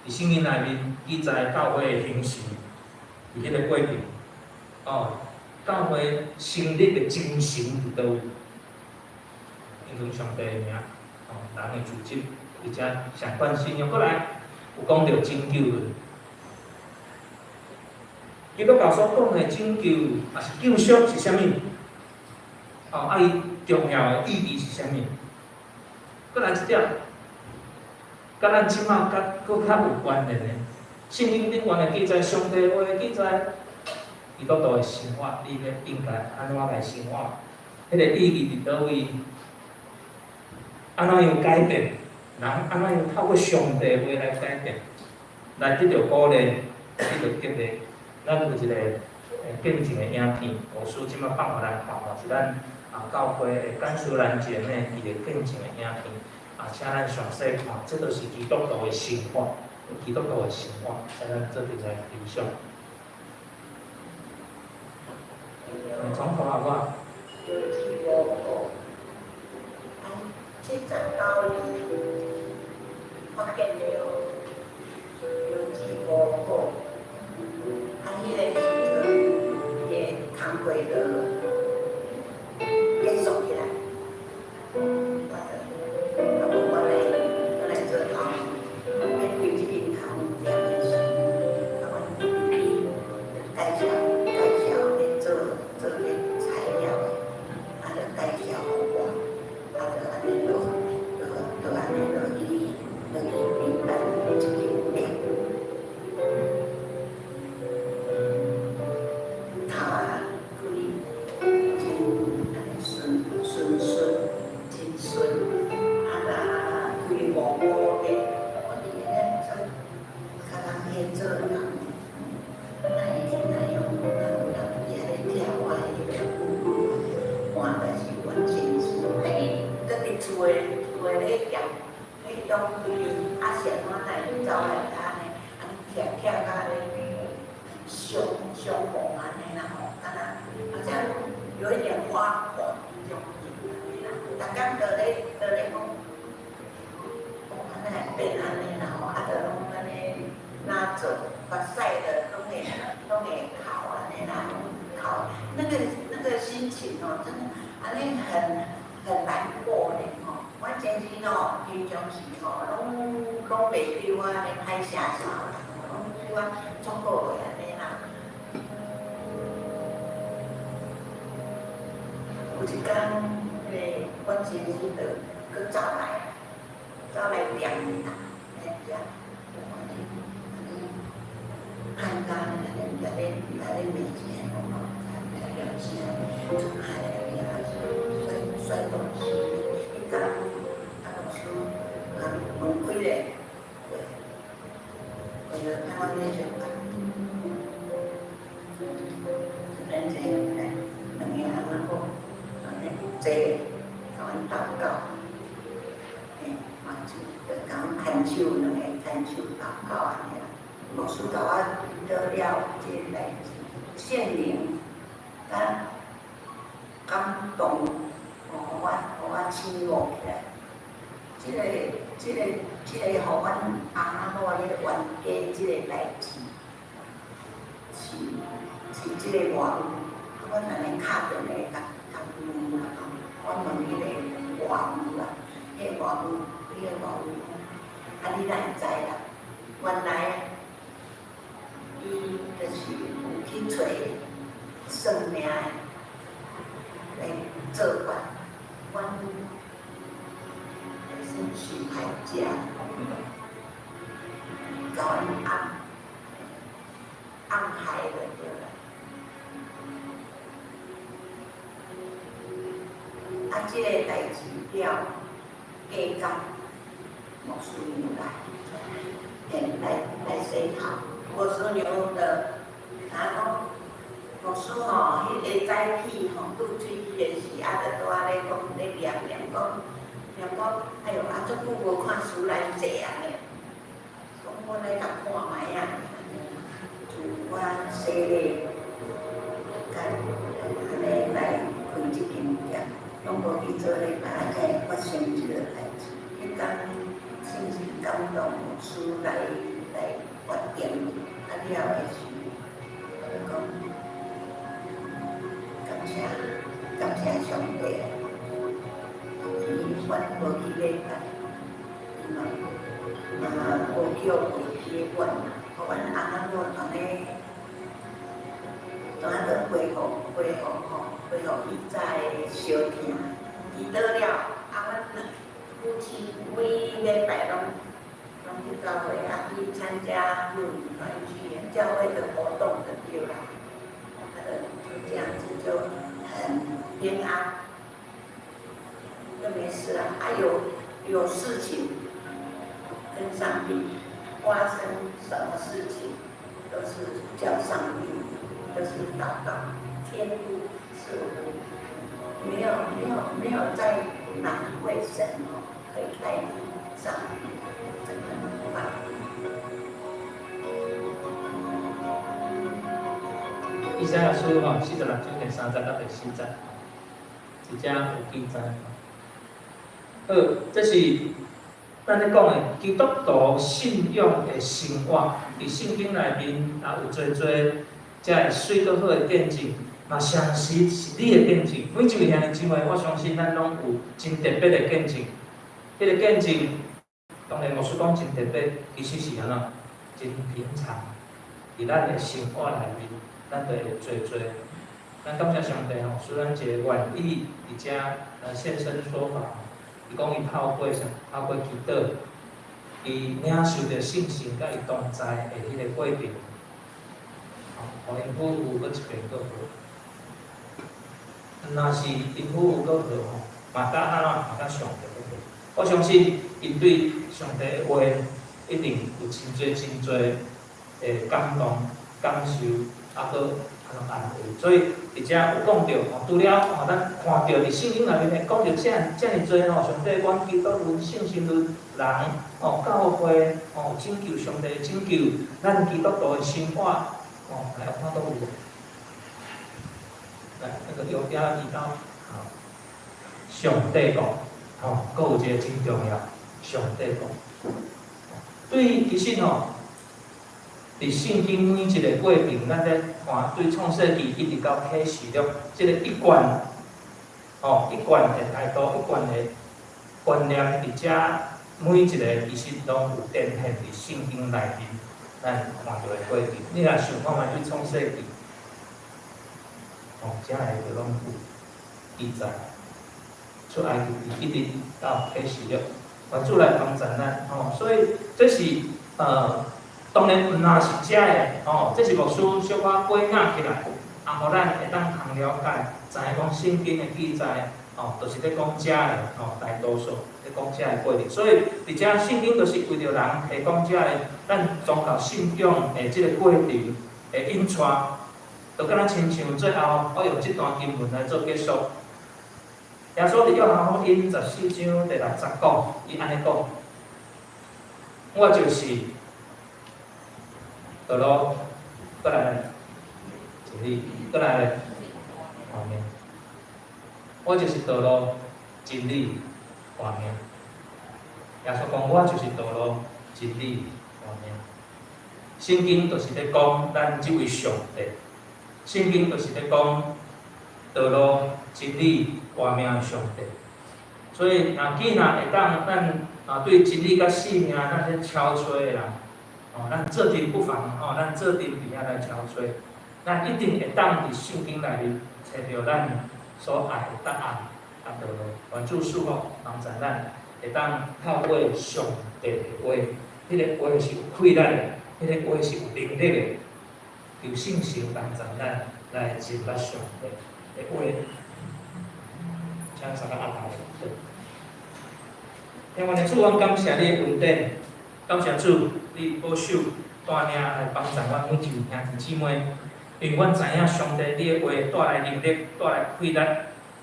佇聖經內面記載教會的形成，佇彼个過程，哦，教會成立的精神佇佗位？因為上帝的名，哦，人的組織，而且相關信仰。閣來有講著拯救的，基督教所講的拯救，抑是救贖是啥物？哦，啊，伊重要的意義是啥物？閣來一點，佮咱這馬較閣較有關聯的，聖經頂懸的記載，上帝話的記載，基督徒的生活，你欲應該按怎來生活？彼个意義佇佗位？按怎樣改變？人按怎樣透過上帝話來改變，來得著鼓勵，得著激勵？咱有一個見證的影片，牧師這馬放予咱看，吼，是咱啊教會的甘淑蘭姐妹伊的見證的影片，啊，請咱詳細看，這就是基督徒的生活，基督徒的生活，請咱做陣來分享。從頭好不好？ 79日發現著藥劑無好，啊，彼个時陣伊的工課就結束起來，我就啊無我來做頭，欲開這間頭店的時，啊，阮弟弟介紹咧做做咧材料的，啊，就介紹予我。啊，就按呢落，就按呢落去民辦這間店。頭啊，規真按呢順順順，真順，啊若規五五的，我佇咧做，共人彼做人，哪會哪樣哪有人佇遐咧拆我彼个換，但是阮先生，啊伊閣佇厝的咧業，彼種規啊是按怎會走來遮呢？按呢拆拆甲咧傷傷黃按呢啦吼，敢若好像有一點發黃彼種按呢啦，逐工就咧講，講按呢會變按呢啦吼，啊就攏按呢哪做，目屎就攏會哭按呢啦，攏哭，那個心情哦，真的按呢很難過咧吼。阮先生吼，平常時吼，攏袂對我按呢歹下手啦，攏對我足好的按呢啦。有一工，彼个阮先生就閣走來店裡啦，來遮，我看你按呢看甲按呢共咧罵一下，講吼，共咧出海啊，摔東西，彼工啊老師共門開咧，我就看阮咧上班，咱這來兩个翁仔某，按呢坐，共阮禱告，嘿，嘛就共阮牽手，兩个牽手禱告按呢啦。牧師共我禱了這個代誌，聖靈佮感動，予我醒悟起來。這個，予阮翁仔某咧冤家這個代誌，是這個外母，啊，阮按呢敲電話共問啦，阮問彼個外母啦，彼個外母講，啊，你哪會知啦？原來伊就是有去揣算命的來做法，阮是受害者，共阮暗害就對啦。啊，這個代誌了，隔工牧師娘來，嘿，來洗頭。牧師娘就若講，牧師吼，彼个早起吼，拄喙齒的時，啊，就拄仔咧講咧念念講，念講，哎喲，啊，足久無看師奶坐按呢，講我來共看覓啊，自我洗禮，佮按呢來開這間店，攏無去做禮拜，才會發生這个代誌。彼工深深感動牧師來決定，啊了的時，我就講感謝上帝，伊阮無去禮拜，伊嘛無叫袂記阮，予阮翁仔某按呢，怎啊就恢復吼，恢復以早的相疼。祈禱了，啊，阮夫妻每禮拜攏去教會，啊去參加婦女團契、教會的活動就對啦。啊，就這樣子就很平安，就沒事啊。啊有事情跟上帝發生什麼事情，都是叫上帝，都是禱告，天父賜福，沒有再哪一位神哦可以代替上帝這個方法。以賽亞書吼46章第3節到第4節，佇遮有記載。好，這是咱咧講的基督徒信仰的生活，佇聖經內面也有濟濟遮个媠閣好的見證，嘛相時是你的見證。每一位兄弟姊妹，我相信咱攏有真特別的見證。彼个見證，當然牧師講真特別，其實是按怎？真平常，佇咱的生活內面，咱就會濟濟。咱感謝上帝吼，賜咱一个願意佇遮來現身說法。伊講伊透過啥？透過祈禱，伊領受著聖神佮伊同在的彼個過程，吼，予𪜶夫婦閣一遍閣好。若是𪜶夫婦閣好吼，嘛佮按怎？嘛佮上帝閣好。我相信𪜶對上帝的話一定有真濟真濟的感動、感受，啊，閣按怎安慰。所以佇遮有講著吼，除了吼，咱看著佇聖經內面講著遮爾濟吼，上帝阮基督論、聖神論、人吼、教會吼、拯救上帝拯救咱基督徒的生活吼，來看倒有無？來，那個右邊提到，吼，上帝講，吼，閣有一個真重要，上帝講。對，其實吼，佇聖經每一个過程，咱咧看對創世記一直到啟示錄，這个一貫，吼，一貫的態度，一貫的觀念，佇遮每一個其實攏有展現佇聖經內面，咱看著的過程。你若想看覓對創世記，吼，遮个就攏有記載，出埃及記一直到啟示錄，願主來幫助咱，吼，所以這是當然毋若是遮的，吼，這是牧師小可歸納起來，啊，予咱會當通了解，知影講聖經的記載，吼，就是咧講遮的，吼，大多數咧講遮的過程。所以佇遮聖經就是為著人提供遮的咱宗教信仰的這个過程的引帶，就敢若親像最後我用這段經文來做結束。耶穌佇約翰福音14章第6節講，伊按呢講：我就是道路，閣來真理，閣來活命。我就是道路、真理、活命。耶穌講，我就是道路、真理、活命。聖經就是咧講咱這位上帝，聖經就是咧講道路、真理、活命的上帝。所以，若既若會當咱啊對真理佮生命，咱咧敲揣的人，哦，咱做陣不妨吼，咱做陣佇遐來敲揣，咱一定會當佇聖經內面揣著咱所愛的答案佮道路。願主賜福幫助咱，會當透過上帝的話，彼个話是有氣力的，彼个話是有能力的，求聖神幫助咱來認捌上帝的話。請三个阿頭來。天父的主，阮感謝你的恩典，感謝主，你保守帶領來幫助阮每一位兄弟姊妹，因為阮知影上帝你的話帶來能力，帶來氣力。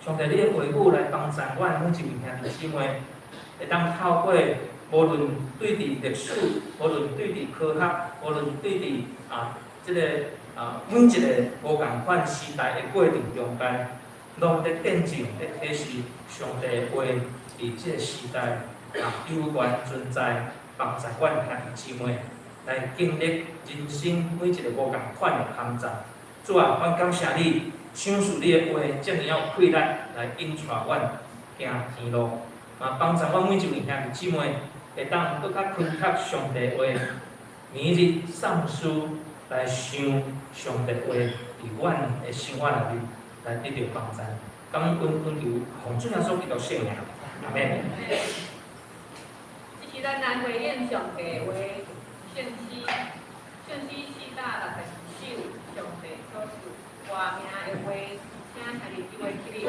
上帝你的話語來幫助阮每一位兄弟姊妹，會當透過無論對佇歷史，無論對佇科學，無論對佇這个每一个無仝款時代的過程中間，攏咧見證咧啟示上帝的話佇這个時代猶原存在，幫助阮兄弟姊妹來經歷人生每一个無仝款的坎站。主啊，阮感謝你，賞賜你的話，這爾有氣力來引帶阮行天路，嘛幫助阮每一位兄弟姊妹會當閣較懇切上帝的話，每日送書來想上帝話，佇阮的生活內面來得著幫助。感恩懇求，奉主耶穌基督聖名，阿們。這是咱來回應上帝話，聖詩，聖詩462首，上帝所賜活命的話，請兄弟姊妹起立。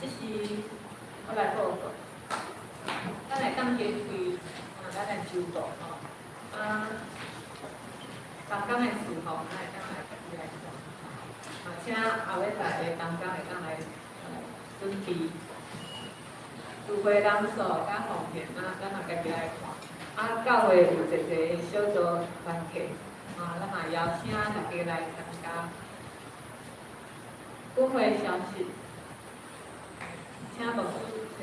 這是我來報告，咱來當經費，啊，咱來周到吼，啊，同工的事吼，咱會當來家己來做，啊，請後禮拜的同工會當來準備，聚會人數佮奉獻啊，咱嘛家己來看，啊，教會有濟濟小組團契，啊，咱嘛邀請大家來參加。本會消息，請牧師先。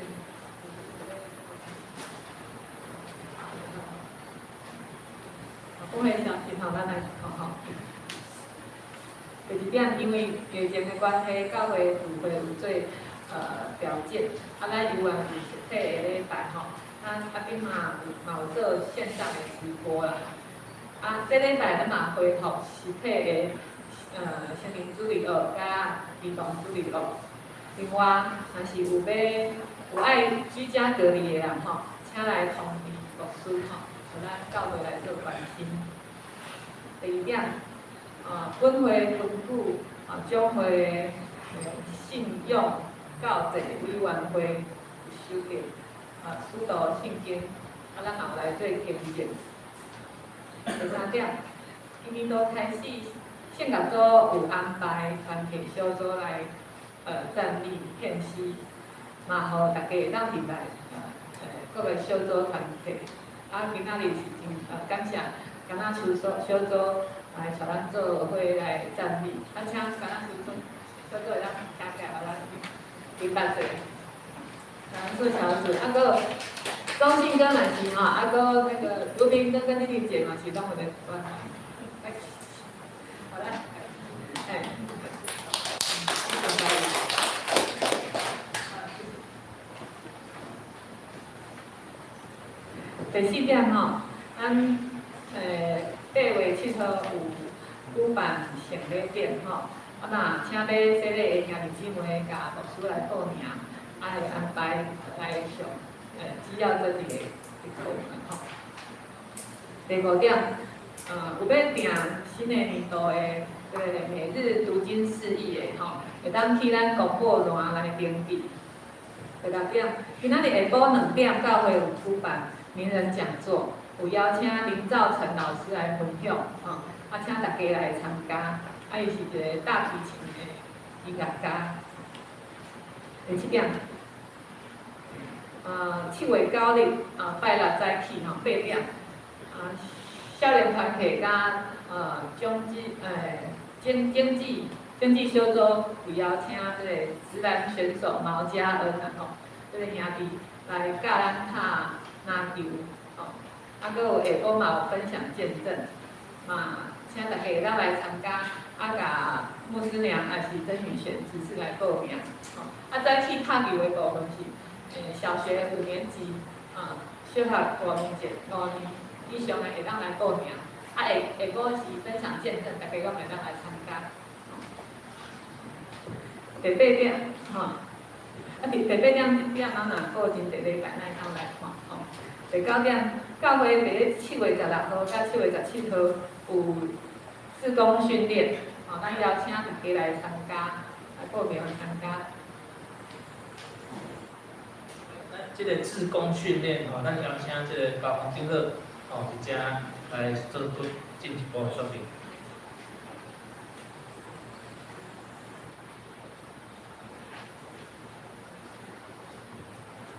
本會消息吼，咱來看吼。第二點，因為疫情的關係，教會聚會有做調整，啊，咱猶原有實體的禮拜吼，啊啊，彼嘛有做線上的直播啦。啊，這禮拜咱嘛恢復實體的成人主日學佮兒童主日學。另外，若是有欲有愛居家隔離的人吼，請來通知牧師吼，予咱教會來做關心。第二點，啊，本會根據啊總會的信仰教制委員會有修訂啊，使徒信經，啊，咱嘛有來做更正。第三點，今年度開始，聖樂組有安排團體小組來讚美獻詩，嘛予大家會當入來各個小組團體。啊，今仔日是真感謝橄欖樹小組來帶咱做伙來讚美。啊，請橄欖樹小組會當站起來，予咱明白者。橄欖樹小組，啊，閣中信哥嘛是吼，啊，閣那個盧明哥跟麗麗姐嘛是攏有咧關懷。來，好啦，哎。第四點吼，咱8月7號有舉辦聖禮典吼，啊嘛請欲洗禮的兄弟姊妹共牧師來報名，啊會安排來上主要這一個課程吼。第五點，有欲訂新的年度的這個每日讀經釋義的吼，會當去咱公布欄來登記。第六點，今仔日下晡2點教會有舉辦名人講座，有邀請林兆成老師來分享，吼，啊，請大家來參加。啊，伊是一個大提琴的音樂家。第七點，7月9日，啊，拜六早起吼，8點，啊，少年團體佮種子經濟小組有邀請這個職籃選手毛家恩啊吼，這個兄弟來教咱拍籃球，吼，啊，閣有下晡嘛有分享見證，嘛請大家會當來參加，啊，共牧師娘也是曾宇璇執事來報名，吼，啊，早起拍球的部分是，小學5年級，啊，小學五年級、五年以上的會當來報名，啊，下下晡是分享見證，大家攏會當來參加。第八點，吼，啊，第八點這點咱若過真濟禮拜，咱會當來看，吼。第九點，教會佇咧7月16號佮7月17號有志工訓練，吼，咱邀請大家來參加，來報名參加。咱這個志工訓練吼，咱邀請這個高峰長老吼，佇遮來做進一步的說明。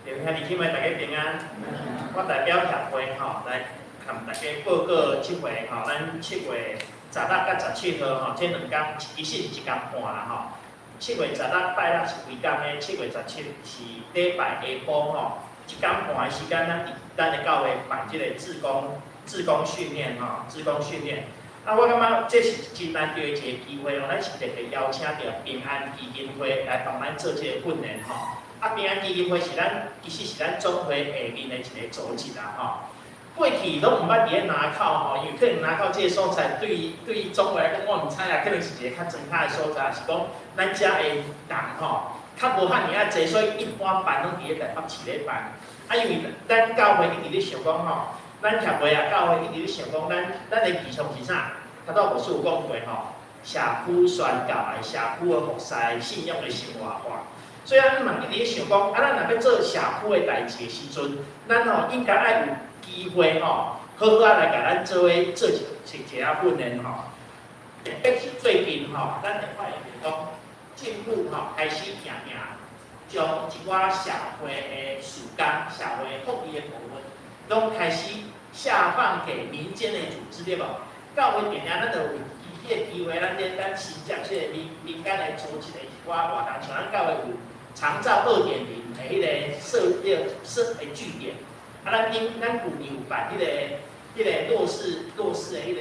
兄弟姊妹，大家平安。我代表協會吼來向大家報告這回吼，咱7月16佮17號吼，這兩工其實是一工半啦吼。7月16拜六是規工的，7月17是禮拜下晡吼，一工半的時間，咱佇咱的教會辦這個志工訓練吼，志工訓練。啊，我感覺這是真難得的一個機會哦，咱是特別邀請著平安基金會來幫咱做這個訓練吼。啊，平安基金會是咱其實是咱總會下面的一個組織啦吼。過去攏毋捌佇咧林口吼，因為可能林口這個所在對總會來講，我毋知啊，可能是一個較莊腳的所在，是講咱遮的人吼，較無遐爾仔濟，所以一般辦攏佇咧台北市咧辦。啊，因為咱教會一直咧想講吼，咱協會啊，教會一直咧想講，咱的異象是啥？頭拄牧師有講過吼，社區宣教的、社區的服侍、信仰的生活化。所以咱嘛一直咧想講，啊，咱若欲做社區的代誌的時陣，咱吼應該愛有機會吼，好好仔來共咱做伙做一一下訓練吼。特別是最近吼，咱會發現講，政府吼開始定定將一寡社會的事工、社會福利的部分，攏開始下放給民間的組織，對無？教會定定咱就有這個機會，咱咧咱新接這個民民間的組織的一寡活動，像咱教會有長照2.0的彼个設彼个設的據點，啊，咱頂咱舊年有辦彼个弱勢的彼个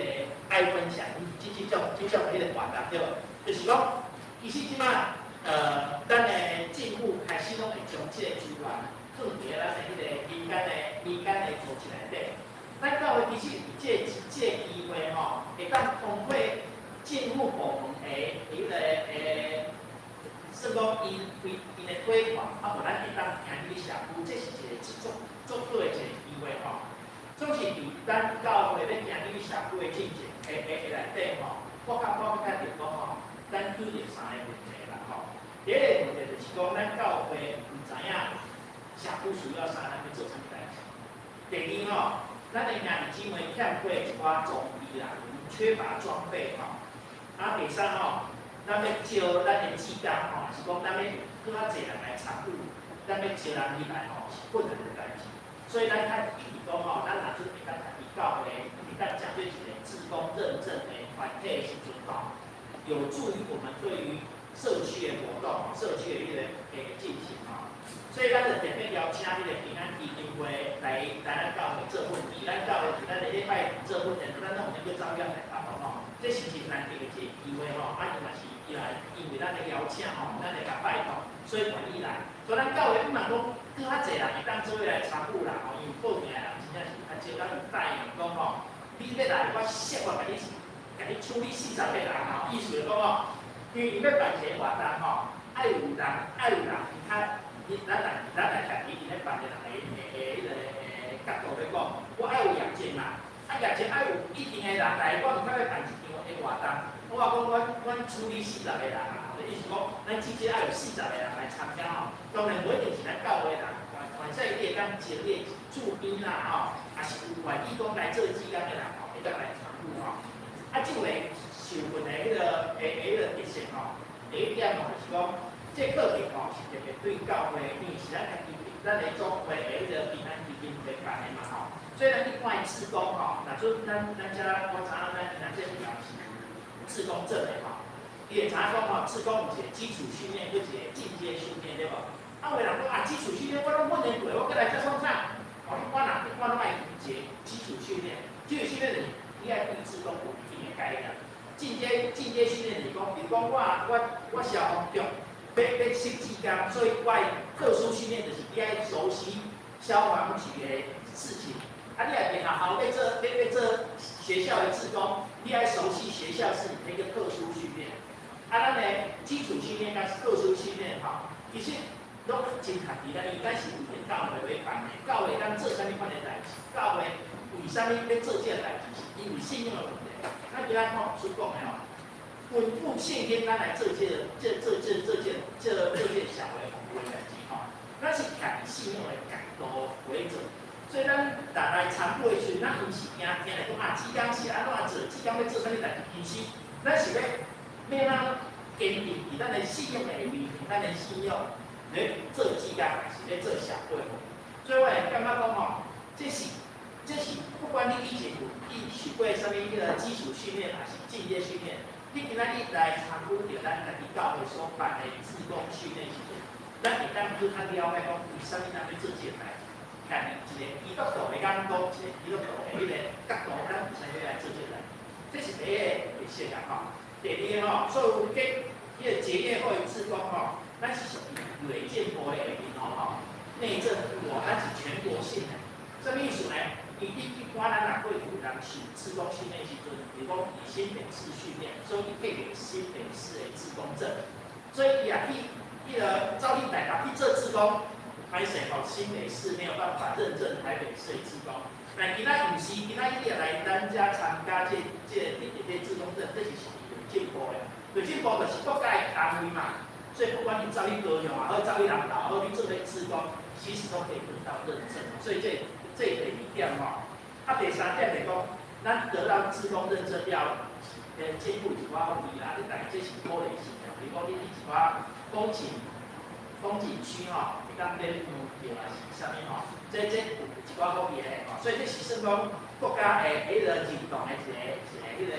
愛分享，這種彼个活動對無？就是講，其實這擺咱的政府開始攏會將這個資源放佇咱的彼个民間的組織內底。咱教會其實這個機會吼，會當通過政府部門的彼个算講𪜶規𪜶的規劃，啊，予咱會當行入去社區，這是一個足足好的一個機會吼。總是佇咱教會欲行入去社區的進程的內底吼，我感覺我較著講吼，咱拄著三个問題啦吼。第一個問題就是講，咱教會毋知影社區需要啥，咱欲做啥物代誌。第二吼，咱的兄弟姊妹欠缺一寡裝備啦，缺乏裝備吼。啊，第三吼，咱欲招咱的志工吼，是講咱欲閣較濟人來參與，咱欲招人入來吼，是困難的代誌。所以咱較一直講吼，咱若準會當家己教會，會當成做一個志工認證的團體的時陣吼，有助於我們對於社區的活動、社區的彼個的進行吼。所以咱就特別邀請彼個平安基金會來咱教會做訓練，咱教會佇咱的禮拜做訓練，咱攏有去走入來發吼。這是真難得的一個機會吼，啊，伊嘛是伊來，因為咱的邀請吼，咱會共拜託，所以願意來。所以咱教會毋茫講閣較濟人會當做伙來參與啦吼，因為報名的人真正是較少，咱有答應講吼，你欲來，我設法共你處理40個人吼，意思就講吼，因為𪜶欲辦一個活動吼，愛有人較，咱來家己佇咧辦的人的彼个角度來講，我愛有業績嘛，啊業績愛有一定的人來，我毋才欲辦一場的活動。我講阮處理四十個人啊，意思講，咱至少愛有四十個人來參加吼。當然無一定是咱教會的人，反正你會當招你的駐兵啦吼，也是有願意講來做志工的人吼，會當來參與吼。啊，這回受訓的彼个特色吼，第一點吼就是講，這課程吼是特別對教會，因為是咱家己咱的總會的彼個平安基金會辦的嘛吼，所以咱一般的志工吼，若說咱遮我知影咱這條是志工證的吼，伊會知影講吼，志工有一個基礎訓練，閣一個進階訓練，對無？啊，有的人講啊，基礎訓練我攏訓練過，我閣來這創啥？哦，我若我攏愛一個基礎訓練，基礎訓練就是你愛對志工有一定的概念。進階訓練就是講，比如講我消防局欲設志工，所以我的特殊訓練就是你愛熟悉消防局的事情。啊，你若佇學校欲做學校的志工，你愛熟悉學校事情的一個特殊訓練。啊，咱的基礎訓練佮特殊訓練吼，其實攏真合佇咱，因為咱是為著教會欲辦的，教會當做啥物款的代誌，教會為啥物欲做這個代誌，是因為信仰的問題。咱今仔吼所講的吼，根據聖經，咱來做這個、這、做、這、做這、這、做這社會服務的代誌吼，咱是徛佇信仰的角度為準。所以咱人來參與的時陣，咱毋是驚聽來講啊，志工是按怎做，志工欲做啥物代誌，其實咱是欲按怎堅定佇咱的信仰的下面，咱的信仰咧做志工，還是咧做社會服務。所以我會感覺講吼，這是不管你以前有去受過啥物彼個基礎訓練，還是進階訓練，你今仔日來參與著咱家己教會所辦的志工訓練時陣，咱會當閣較了解講為啥物咱欲做這個代誌。徛佇一個基督徒的眼光，一個基督徒的彼個角度，咱為啥物來做這個代誌？這是第一個特色啦吼。第二個吼，所有彼個結業後的志工吼，咱是屬於內政部的下面吼，內政部哦，咱是全國性的。啥物意思呢？伊一般咱若過去有人受志工訓練時陣，比如講佇新北市訓練，所以伊摕著新北市的志工證，所以伊若去彼个走去台北去做志工，歹勢吼，新北市沒有辦法認證台北市的志工。但今仔毋是，今仔你若來咱遮參加這個得著這志工證，這是屬於內政部的。內政部就是國家的單位嘛，所以不管你走去高雄也好，走去南投也好，你做这志工，其實都可以得到認證。所以這第二點吼，啊第三點就是講，咱得到志工認證了，政府一寡福利啦，你大這是鼓勵性的，比如講你佇一寡風景區吼，會當免門票啊是啥物吼，這有一寡福利的吼，所以這是算講國家的彼個認同的一個彼個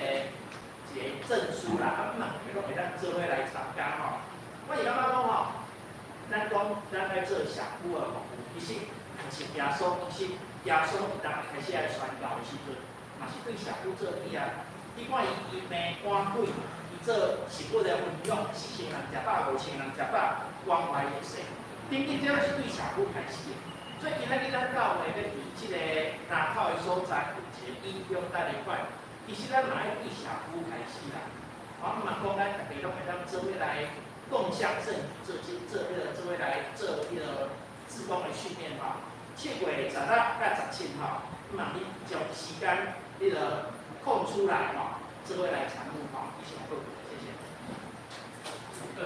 一個證書啦，啊，嘛會攏會當做伙來參加吼。我是感覺講吼，咱講咱愛做社區的服務，其實毋是耶穌，其實耶穌伊當開始來傳教的時陣，嘛是對社區做起啊。你看伊醫病趕鬼，伊做食物的分享，4000人食飽，5000人食飽，關懷弱勢，等等，這攏是對社區開始的。所以今仔日咱教會欲佇這個林口的所在有一個影響咱的款，其實咱嘛愛對社區開始啦。我嘛講咱逐家攏會當做伙來共襄盛舉，做這做彼個做伙來做彼個志工的訓練吼。7月16佮17號，望你將時間彼個空出來吼，做伙來參與吼，以上報告，謝謝。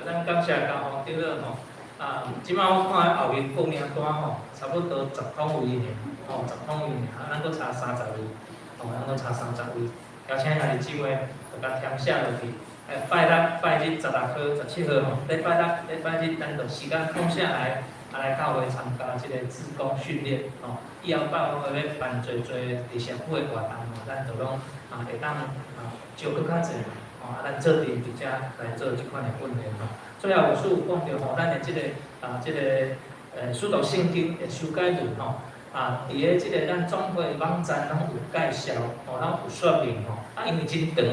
咱感謝嘉宏長老吼，啊，這擺我看後面報名單吼，差不多10通位爾，吼，10通位爾，啊，咱閣差30位，吼，咱閣差30位，邀請兄弟姊妹，就共填寫落去。拜六、拜日16號、17號吼，禮拜六、禮拜日，咱就時間空下來，啊來教會參加這個志工訓練，吼。以後拜我欲辦濟濟佇社區的活動吼，咱就攏啊會當啊招閣較濟，吼，啊咱做陣佇遮來做這款的訓練吼。最後有師有講著吼，咱的這個啊這個使徒信經的修改文吼，啊，佇咧這個咱總會網站攏有介紹，吼，攏有說明吼。啊，因為真長，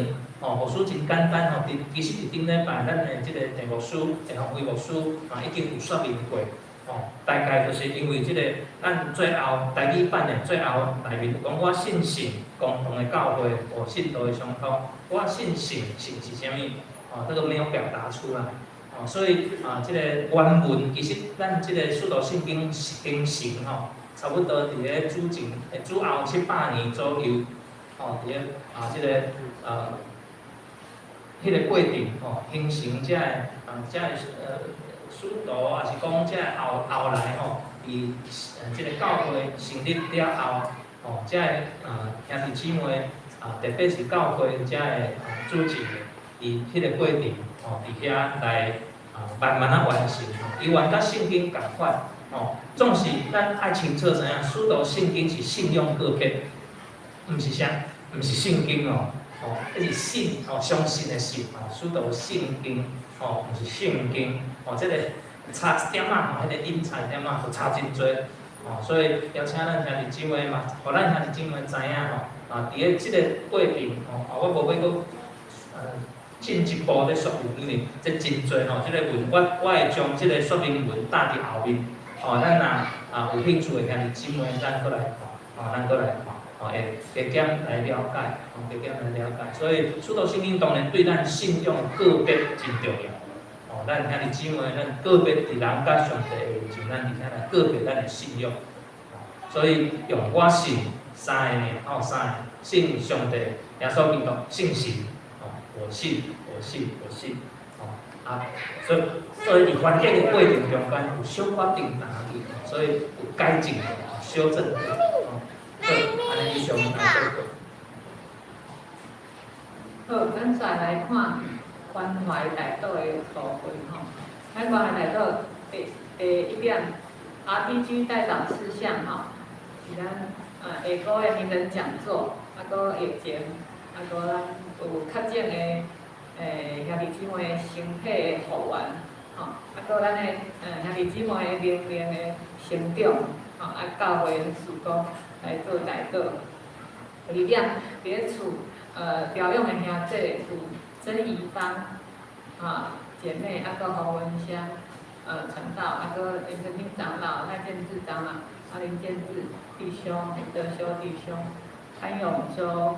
吼，牧師真簡單吼，佇其實佇頂禮拜咱的這個鄭牧師、鄭鴻威牧師嘛已經有說明過，吼，大概就是因為這個咱最後台語版的最後內面有講，我信神共同的教會和信徒的相通，我信神信是啥物？哦，這個沒有表達出來。哦，所以啊，這個原文其實咱這個使徒信經形成吼，差不多佇咧主前、主後700年左右，吼，佇咧啊這個彼個過程吼，形成這个啊這个使徒，也是講這个後來吼，佇這個教會成立了後，吼，這个啊兄弟姊妹啊，特別是教會這个組織的，佇彼個過程吼，佇遐來啊慢慢仔完成吼，伊原佮聖經仝款吼，總是咱愛清楚知影，使徒信經是信仰個別，毋是啥，毋是聖經哦，吼，彼是信吼，相信的信吼，使徒信經吼，毋是聖經吼，這個差一點仔吼，彼個音差一點仔就差真濟吼，所以邀請咱兄弟姊妹嘛，予咱兄弟姊妹知影吼，啊，佇咧這個過程吼，啊，我無欲閣進一步咧說明，因為這真濟吼，這個文我會將這個說明文貼佇後面，吼，咱若啊有興趣的兄弟姊妹，咱閣來看，吼，咱閣來看，吼，會加減來了解，吼，加減來了解。所以，使徒信經當然對咱信仰個別真重要，吼，咱兄弟姊妹，咱個別佇人佮上帝的友情，咱佇遐來個別咱的信仰，所以用我信三个爾，吼，三個信上帝、耶穌基督、信神，吼，我信，我信，我信，吼，啊，所以佇環境的過程中間有小可定打去，所以有改進、修正，吼，好，按呢以上來報告。好，咱再來看關懷大島的部分吼。咱關懷大島第一點，RPG 代禱事項吼，是咱下個月名人講座，啊，閣疫情，啊，閣咱有確診的兄弟姊妹身體的復原，吼，啊，閣咱的兄弟姊妹的靈命的成長，吼，啊，教會事工來做代禱。第二點，佇咧厝調養的兄弟有曾怡芳啊姐妹，啊，閣洪文香傳道，啊，閣林成清長老、賴建志長老、啊林建志弟兄、林德修弟兄、潘永洲、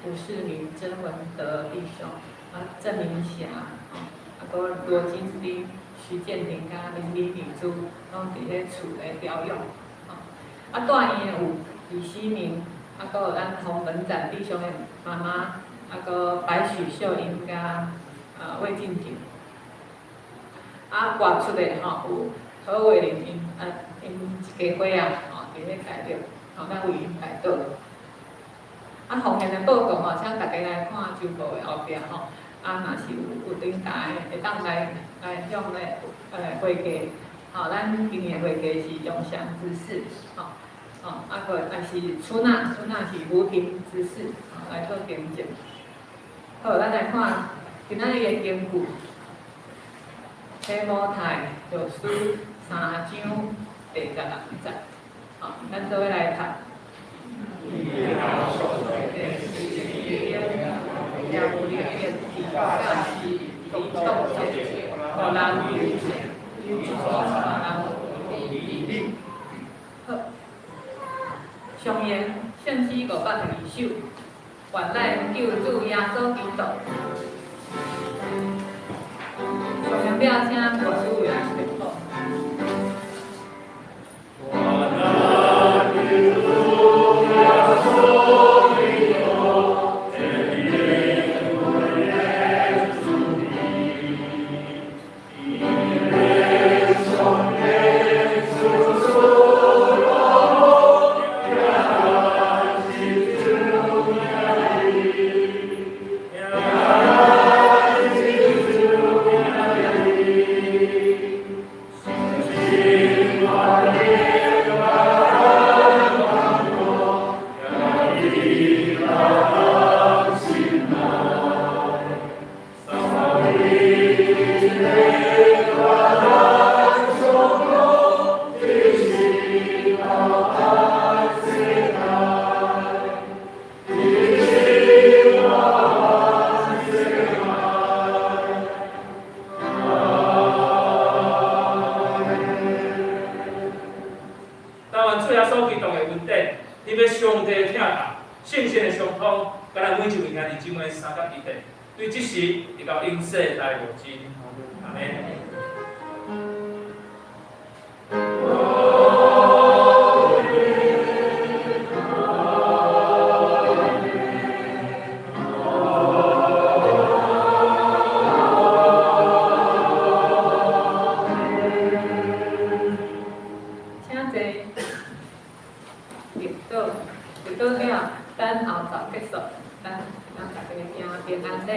胡世明、曾文德弟兄、啊鄭明霞，啊，閣羅金丁、徐建廷佮林李女珠，攏佇咧厝咧調養。啊，住院的有李希明，啊，閣有咱洪文展弟兄的媽媽，啊，閣白許秀英佮魏靜婷。啊，外出的吼有何伟林𪜶啊，𪜶一家伙仔吼，伫咧台中，吼，咱为𪜶代祷。啊，奉献的报告吼，请大家来看周报的后壁吼。啊，若是有顶台会当来向咧会计，吼，咱今年会计是永祥执事，吼，吼，啊个也是出纳，出纳是吴平执事，吼，来做凭证。好，咱来看今仔日的经句，提摩太后书3章第16节，好，咱做伙来读。好，上言圣诗502首，愿咱救主耶稣基督。上言了，请牧师为咱宣布。但愿主耶稣基督的恩典，特别上帝的疼爱，圣神的相通，佮咱每一位兄弟姊妹相佮彼得，对这时直到永世来无尽。阿们。请坐。祈祷，祈祷了，等后昼结束，咱咱大家行平安礼。